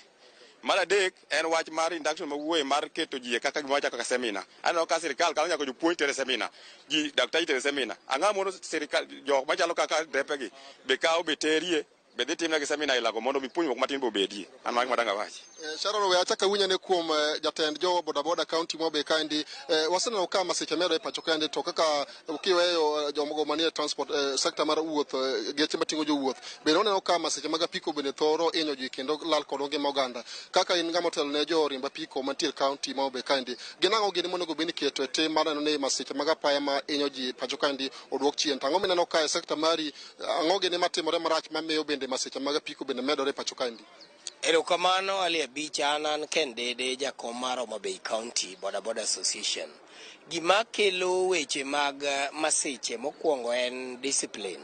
Mar adek en wach mar induction mawuoye mar keto ji e kaka gima wachako kaka seminar. Aneno ka sirikal kawo nyaka jopuonj tere seminar, ji daktar tere seminar. Ang'o mono sirikal jok machalo kaka depe gi be kawo be terie be dhi timnegi seminar ilago mondo mi puonjruok matin be obedie. An mago madang' awachi. Sharon, we achak awinjane kuom jatend jo bodaboda kaunti Homa Bay kaendi. Waseneno ka masiche medore e pacho kaendi, to kaka kiweyo jomogo manie transport sector mar wuoth, geche mating'o jowuoth, bende waneno ka masiche mag apiko bende thoro hinyo ji kendo lal kod ngima oganda. Kaka in ng'ama otelo ne joriemb apiko mantie e kaunti ma Homa Bay kaendi, gin ang'o gini monego bed ni iketo e tim mar neno ni masiche mag apaya ma hinyo ji e pacho kaendi oduok chien? To ang'o mineno ka e sector mari, ang'o gini matimore marach mamiyo bende masiche mag apiko bende medore e pacho kaendi? Erokamano Ali Abich, an Ken Dede, jakom mar Homa Bay County Boda Boda Association. Gima kelo weche mag masiche mokwongo en discipline.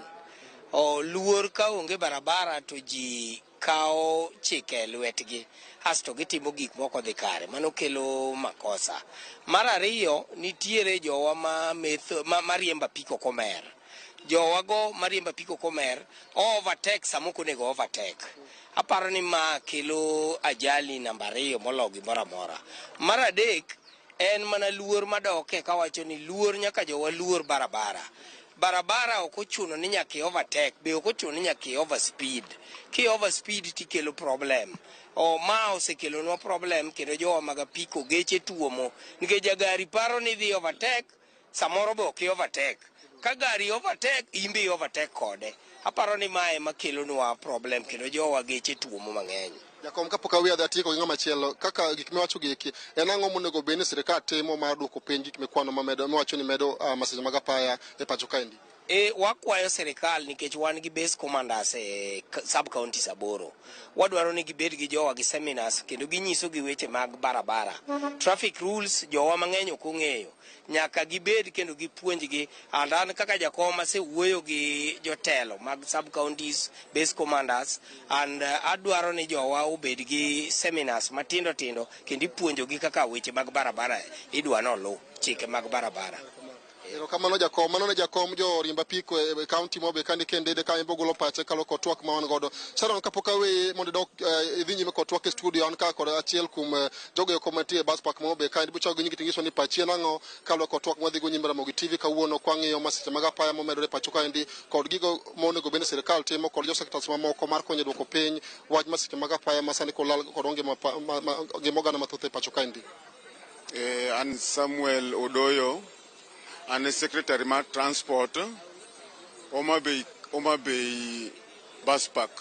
O luor ka onge barabara to ji kawo chike e lwetgi asto gitimo gik moko odhi kare, mano kelo makosa. Mar ariyo, nitiere jowa ma metho, mariembo apiko komer. Jowago mariembo apiko komer overtake sama ok onego overtake. Aparo ni ma kelo ajali namba ariyo molo gimoro amora. Mar adek en mana luor madoke kawacho ni luor nyaka jowa luor barabara. Barabara ok ochuno ni nyaka i overtake, be ok ochuno ni nyaka i overspeed. Ki overspeed tikelo problem. O ma osekelonwa problem kendo jowa mag apiko geche tuomo nikech jagari paro ni dhi overtake, samoro be ok i overtake. Ka gari overtake, in be i overtake kode. Aparo ni mae ema kelonwa problem kendo jowa geche tuomo mang'eny. Jakom, kapok aweyo adhi atieko gi ng'ama chielo, kaka gik miwacho gi eki, en ang'o monego bed ni sirikal timo mar duoko piny gik mikwano mamedo miwacho ni medo masiche mag apaya e pacho kaendi? Wakwayo sirikal nikech wan gi base commanders e sub counties 8. Wadwaro ni gibed gi jowa gi seminars kendo ginyiso gi weche mag barabara. Traffic rules jowa mang'eny ok ong'eyo. Nyaka gibed kendo gipuonjgi. And an kaka jakom asewuoyo gi jotelo mag sub counties base commanders and adwaro ni jowa obed gi seminars matindo tindo kendo ipuonjogi kaka weche mag barabara idwa noluw chike mag barabara. Erokamano jakom, mano ne jakom joriemb apiko e kaunti ma Homa Bay kandi Ken Dede ka en bogolo pache kalo kod twak ma wan godo. Sharon, kapok aweye mondo idok idhi nyime kod twak e studio, an ka kod achiel kuom jogo eko mantie e bus park ma Homa Bay kaendi, buchako gi nyingi tinyiso ni pachi en ang'o kaluwore kod twak mwadhi go nyime Ramogi TV kawuono kwang'iyo masiche mag apaya momedore e pacho kaendi kod gigo monego bed ni sirikal timo kod jo sectors mamoko mar konyo duoko piny wach masiche mag apaya ma sani kolal kod ngima oganda mathoth e pacho kaendi. An Samuel Odoyo, an e secretary mar transport Homa Bay Bus Park.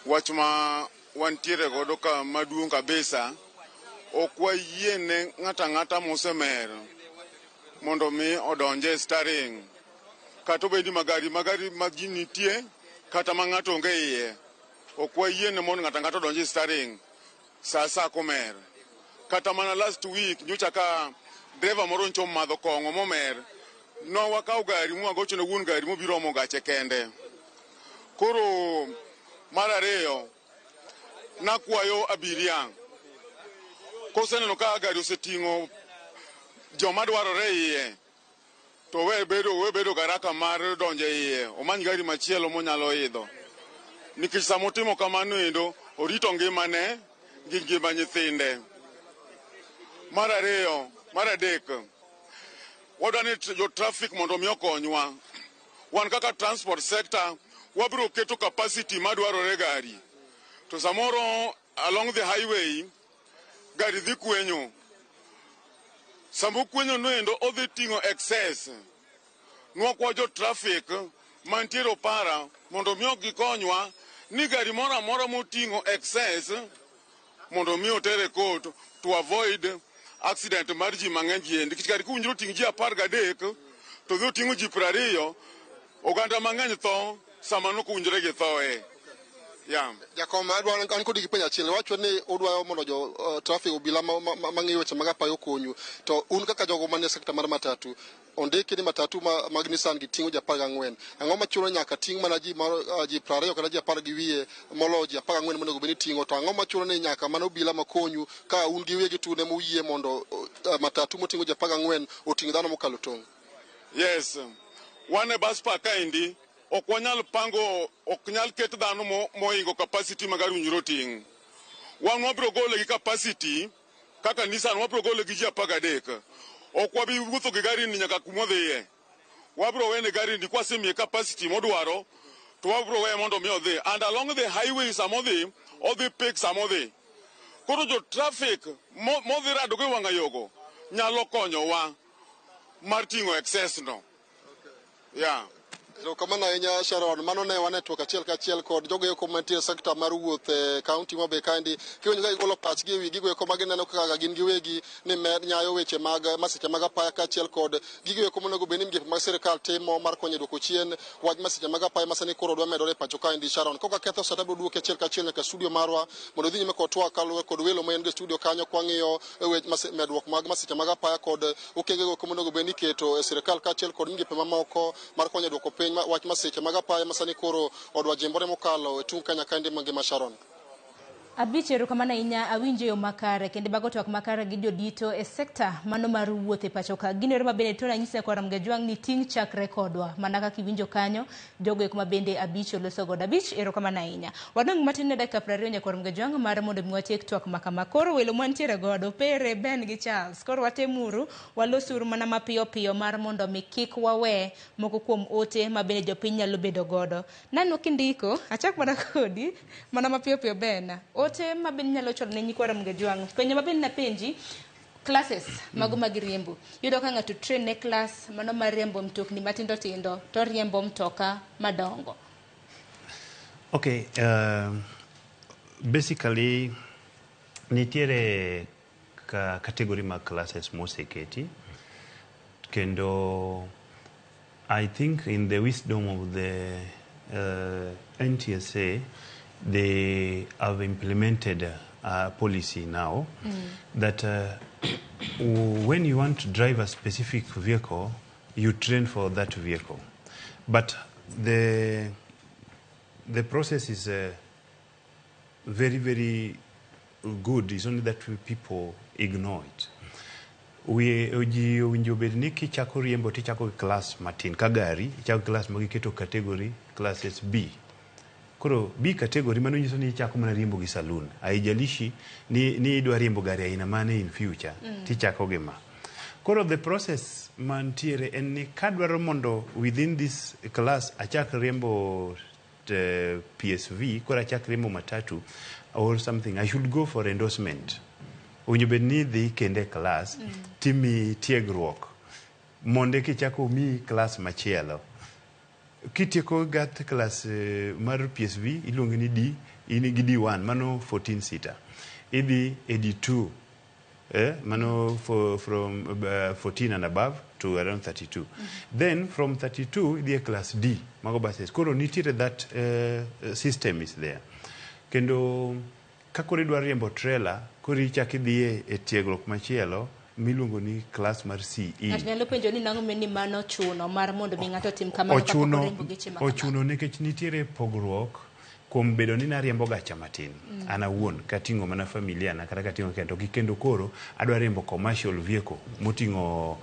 Wach ma wantiere godo ka maduong' kabisa, ok wayiene ng'ato ang'ata mosemer mondo mi odonje e steering. Kata obed ni magari ma ji nitie kata ma ng'ato onge iye, ok wayiene mondo ng'ato ang'ata odonje e steering sa asaya komer. Kata mana last week nyocha ka driver moro nyocha omadho kong'o momer, nowakawo gari mwagocho ne wuon gari mobiro omo gache kende. Koro mar ariyo, nakwayo abiria koseneno ka gari oseting'o joma dwarore iye, to we bedo garaka mar donjo iye, omany gari machielo monyalo idho. Nikech sama otimo kamano endo, orito ngimane gi ngima nyithinde. Mar adek, wadwa ni jo traffic mondo mi okonywa. Wan kaka transport sector, wabiro keto capacity madwarore gari. To samoro along the highway, gari dhi kwenyo. Sama okwenyo noendo odhi ting'o excess. Nwakwa jo traffic mantiere opara mondo mi gikonywa ni gari moro amora moting'o excess mondo mi otere court to avoid accident mar ji mang'eny ji endi. Nikech gari kowinjore oting' ji 13 to dhi oting'o ji 20, oganda mang'eny tho sama nokowinjore githoe. Yeah. Jakom, adwa an kodi gi penjo achiel. Iwacho ni udwaro mondo jo traffic obila mang'iyo weche mag apaya okonyu. To un kaka jogo manie sekta mar matatu, ondiki ni matatu mag Nissan gi ting'o ji 14. Ang'o machuno nyaka ting' mana ji 20 kata ji 10 gi wiye moloyo ji 14 monego bed ni ting'o? To ang'o machuno ni nyaka mana obila makonyu ka un gi wegi tune muyie mondo matatu moting'o ji 14 oting' dhano mokalo tong'? Yes. Wan e bus park kaendi ok wanyal pango, ok nyal ket dhano mohingo capacity ma gari owinjore oting'. Wan wabiro gole gi capacity kaka Nissan wabiro gole gi ji 13. Ok wabi wuotho gi gari ni nyaka kumodhiye. Wabiro wene gari ni kwasemiye capacity modwaro to wabiro weye mondo mi odhi. And along the highway samodhi, odhi pick samodhi. Koro jo traffic modhi rado go e wang'a yogo nyalo konyowa mar ting'o excess no. Yeah. Erokamano ahinya Sharon. Mano ne wane twak achiel kachiel kod jogo eko mantie e sekta mar wuoth e kaunti ma Homa Bay kaendi. Kiwinjo ka gigolo pachgi ewi gigo eko ma gineno kaka gin giwegi ni med nyayo weche mag masiche mag apaya kaachiel kod gigo eko monego bed ni migepe mag sirkal timo mar konyo e duoko chien wach masiche mag apaya ma sani koro dwa medore e pacho kaendi. Sharon, koka ketho sa tabiro duoki achiel kachiel nyaka studio marwa mondo idhi nyime kod twak kaluwore kod welo ma en go e studio kanyo kwang'iyo e medruok mag masiche mag apaya kod okenge go eko monego bed ni iketo e sirkal kaachiel kod migepe mamoko mar konyo e duoko piny wach masiche mag apaya ma sani koro odwa jimbore mokalo e tung' Kenya kaendi mangima Sharon. Abich erokamano ahinya awinjo yo makare kendo bago twak makare gi jodito e sekta mano mar wuoth e pacho ka. Gino ero mabende to ranyisi nyakwar Ramogi Ajwang' ni ting' chakre kodwa mana kaka iwinjo kanyo jogo eko mabende Abich oloso godo. Abich erokamano ahinya. Wadong' matin ne dakika 20 nyakwar Ramogi Ajwang' mar mondo mi watiek twak makama. Koro welo mwantiere godo Pere, Ben gi Charles. Koro watemuru walosuru mana mapiyo piyo mar mondo mi kik wawe moko kuom ote mabende jopiny nyalo bedo godo. Nano kindiko, achak mana kodi, mana mapiyo piyo Ben. Ote ma bende nyalo chwalo ne nyikwa Ramogi Ajwang'. Penjo ma bende napenji, classes mago mag riembo. Iyudo ka ng'ato train ne class mano mar riembo mtokni matindo tindo to riembo mtoka madongo. Okay, basically nitiere ka category mag classes moseketi kendo I think in the wisdom of the NTSA they have implemented a policy now that when you want to drive a specific vehicle, you train for that vehicle. But the process is very, very good. It's only that people ignore it. Ji owinjo bed ni kichako riembo tichako gi class matin ka gari ichako class magiketo category classes B. Koro B category mano nyiso ni ichako mana riembo gi saloon. Haijalishi ni idwa riembo gari aina mane in future tichako gi ma. Koro the process mantiere en ni kadwaro mondo within this class achak riembo PSV koro achak riembo matatu or something, I should go for endorsement. Owinjo bed ni idhi kende e class timiyi tiegruok mondo kichako miyi class machielo. Kitieko gat class mar PSV iluonge ni D, in gi D1 mano 14 seater. Idhi e D2 mano from 14 and above to around 32. Then from 32 idhi e class D mago buses. Koro nitiere that system is there. Kendo ka koro idwa riembo trailer koro ichako idhi e tiegruok machielo miluongo ni class mar CE. Ng'ato nyalo penjo ni nang'o ni mano ochuno mar mondo mi ng'ato otim kamano kapok oriembo geche ma kamago. Ochuno nikech nitiere pogruok kuom bedo ni nariembo gacha matin an awuon kating'o mana familia na kata kating'o kendo gi kendo koro adwa riembo commercial vehicle moting'o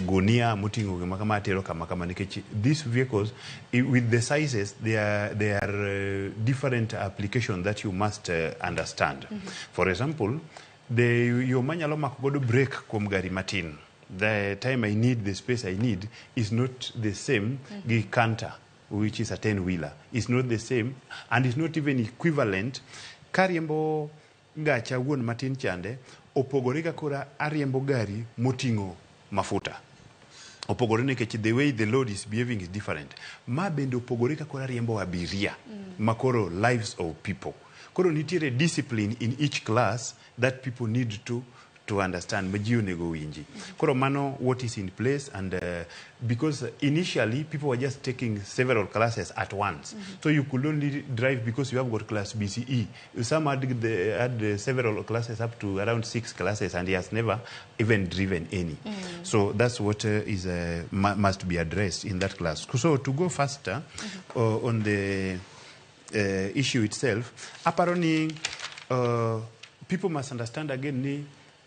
gunia moting'o gima kama atero kama kama nikech these vehicles with the sizes they are different application that you must understand. For example, the yo manyalo mako godo brake kuom gari matin, the time I need, the space I need is not the same gi canter, which is a 10-wheeler. It's not the same and it's not even equivalent. Kariembo gacha wuon matin chande opogore ga kora ariembo gari moting'o mafuta. Opogore nikech the way the load is behaving is different. Ma bende opogore ka kora ariembo abiria makoro lives of people. Koro nitiere discipline in each class that people need to understand ma ji onego winji. Koro mano what is in place, and because initially people were just taking several classes at once. So you could only drive because you have got class BCE. Some had several classes up to around 6 classes, and he has never even driven any. So that's what is must be addressed in that class. So to go faster on the issue itself, apparently people must understand again ni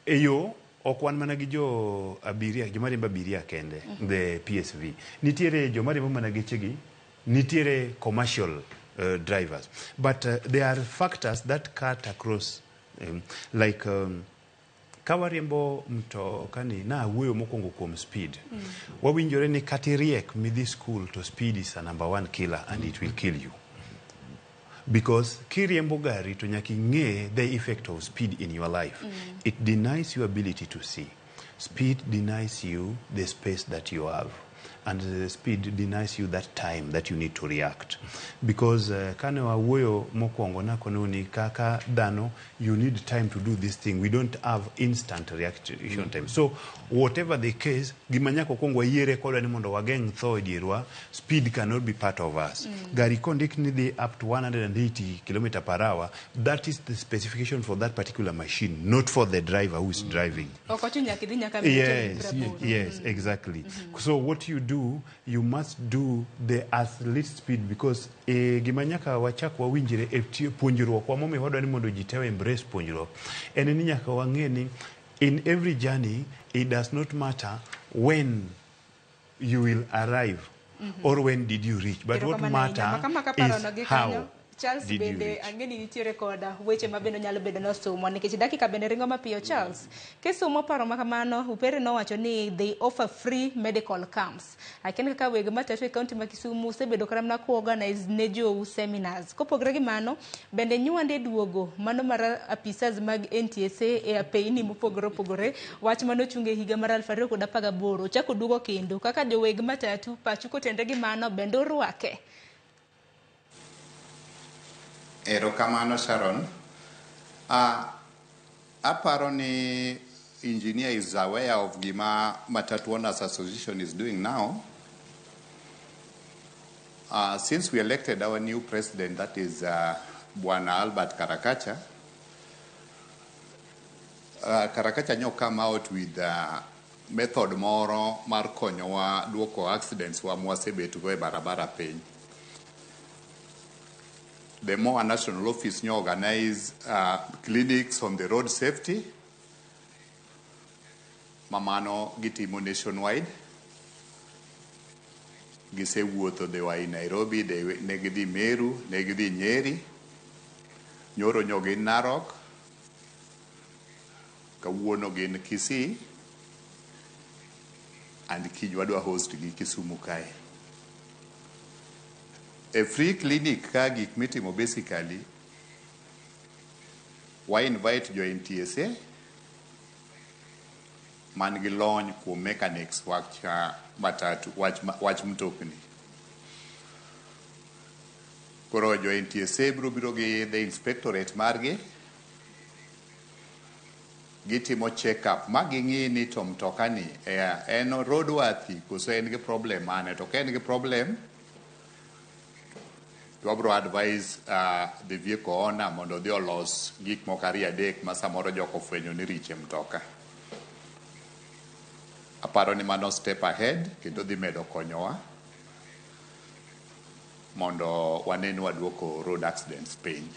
eyo ok wan mana gi jo abiria, joma riembo abiria kende, the PSV. Nitiere joma riembo mana gechegi, nitiere commercial drivers. But there are factors that cut across, like ka wariembo mtoka ni na wuoyo mokwongo kuom speed. Wawinjore ni kata iriek midhi school to speed is a number one killer and it will kill you. Because kiriembo gari to nyaka ing'e the effect of speed in your life. It denies your ability to see. Speed denies you the space that you have. And the speed denies you that time that you need to react. Because kane wawuoyo mokwongo nakono ni kaka dhano, you need time to do this thing. We don't have instant reaction time. So whatever the case, gima nyaka kwongo wayiere kodwa ni mondo wageng' tho e dierwa, speed cannot be part of us. Gari kondik ni dhi up to 180 km per hour, that is the specification for that particular machine, not for the driver who is driving. Ok ochuno nyaka idhi nyaka 180. Yes, exactly. So what you do, you must do the as least speed because gima nyaka wachak wawinjre e puonjruok wa momiyo wadwa ni mondo ji te embrace puonjruok en ni nyaka wang'e ni in every journey it does not matter when you will arrive or when did you reach, but what matter is how Charles did you bende reach. Ang'e ni nitiere koda weche ma bende nyalo bedo nosumo nikech dakika bende ringo mapiyo. Charles, kisumo paro ma kamano, Upere nowacho ni they offer free medical camps. Akia kaka weg matatu e kaunti ma Kisumu osebedo kata mana ku organize ne jou seminars. Kopogore gi mano, bende nywande duogo mano mar apisas mag NTSA e apeyni mopogore opogore, wach manochung e higa mar 2018 ochako duogo kendo. Kaka joweg matatu, pachu kotenre gi mano bende urwake? Erokamano, Sharon. Aparo ni engineer is aware of gima Matatu Owners Association is doing now. Since we elected our new president, that is Bwana Albert Karakacha, Karakacha nyo come out with method moro mar konyowa duoko accidents wa mwasebetgo e barabara piny. The more national office nyo organize clinics on the road safety, mamano gitimo nationwide. Gisewuotho, they were in Nairobi, they ne gidhi Meru, ne gidhi Nyeri, nyoro nyo gin Narok, kawuono gin Kisii, and kiny wadwa host gi Kisumu kae. A free clinic ka gik mitimo basically, wa invite jo NTSA man gi lony kuom mechanics wach matatu, wach mtokni. Koro jo NTSA biro biro gi the inspectorate margi, gitimo check up ma ging'i ni to mtoka ni en roadworthy koso en gi problem mane. To ka en gi problem, to wabro advise the vehicle owner mondo odhi olos gik moko ariyo adek ma samoro jok ofwenyo ni riche mtoka. Aparo ni mano step ahead kendo dhi medo konyowa mondo wane ni waduoko road accidents piny.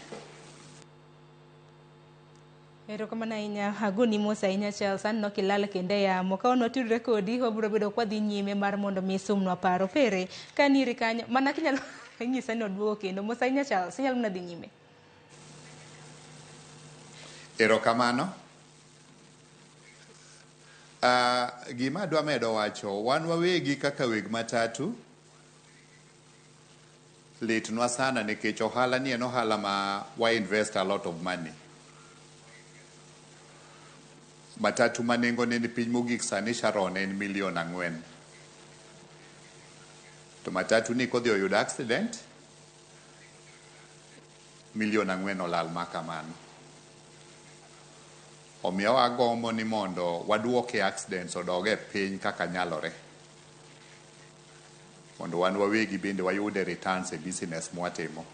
Erokamano ahinya, agoni mos ahinya, Charles. Aneno kilal kendo e yamo. Ka wan watudre kodi, wabiro bedo kwadhi nyime mar mondo mi isumnwa paro. Pere, ka niri kanyo, mana kinyalo nyisa ni oduogo kendo. Mos ahinya, Charles, inyalo mana dhi nyime. Erokamano. Gima adwa medo wacho, wan wawegi kaka weg matatu, litnwa sana nikech ohala ni en ohala ma wa invest a lot of money. Matatu ma nengone ni piny mogik sani, Sharon, en milion 4. To matatu ni kodhi oyudo accident, milion 4 olal ma kamano. Omiyo agombo ni mondo waduoke accidents odog e piny kaka nyalore. Mondo wan wawegi bende wayude returns e business mwatimo.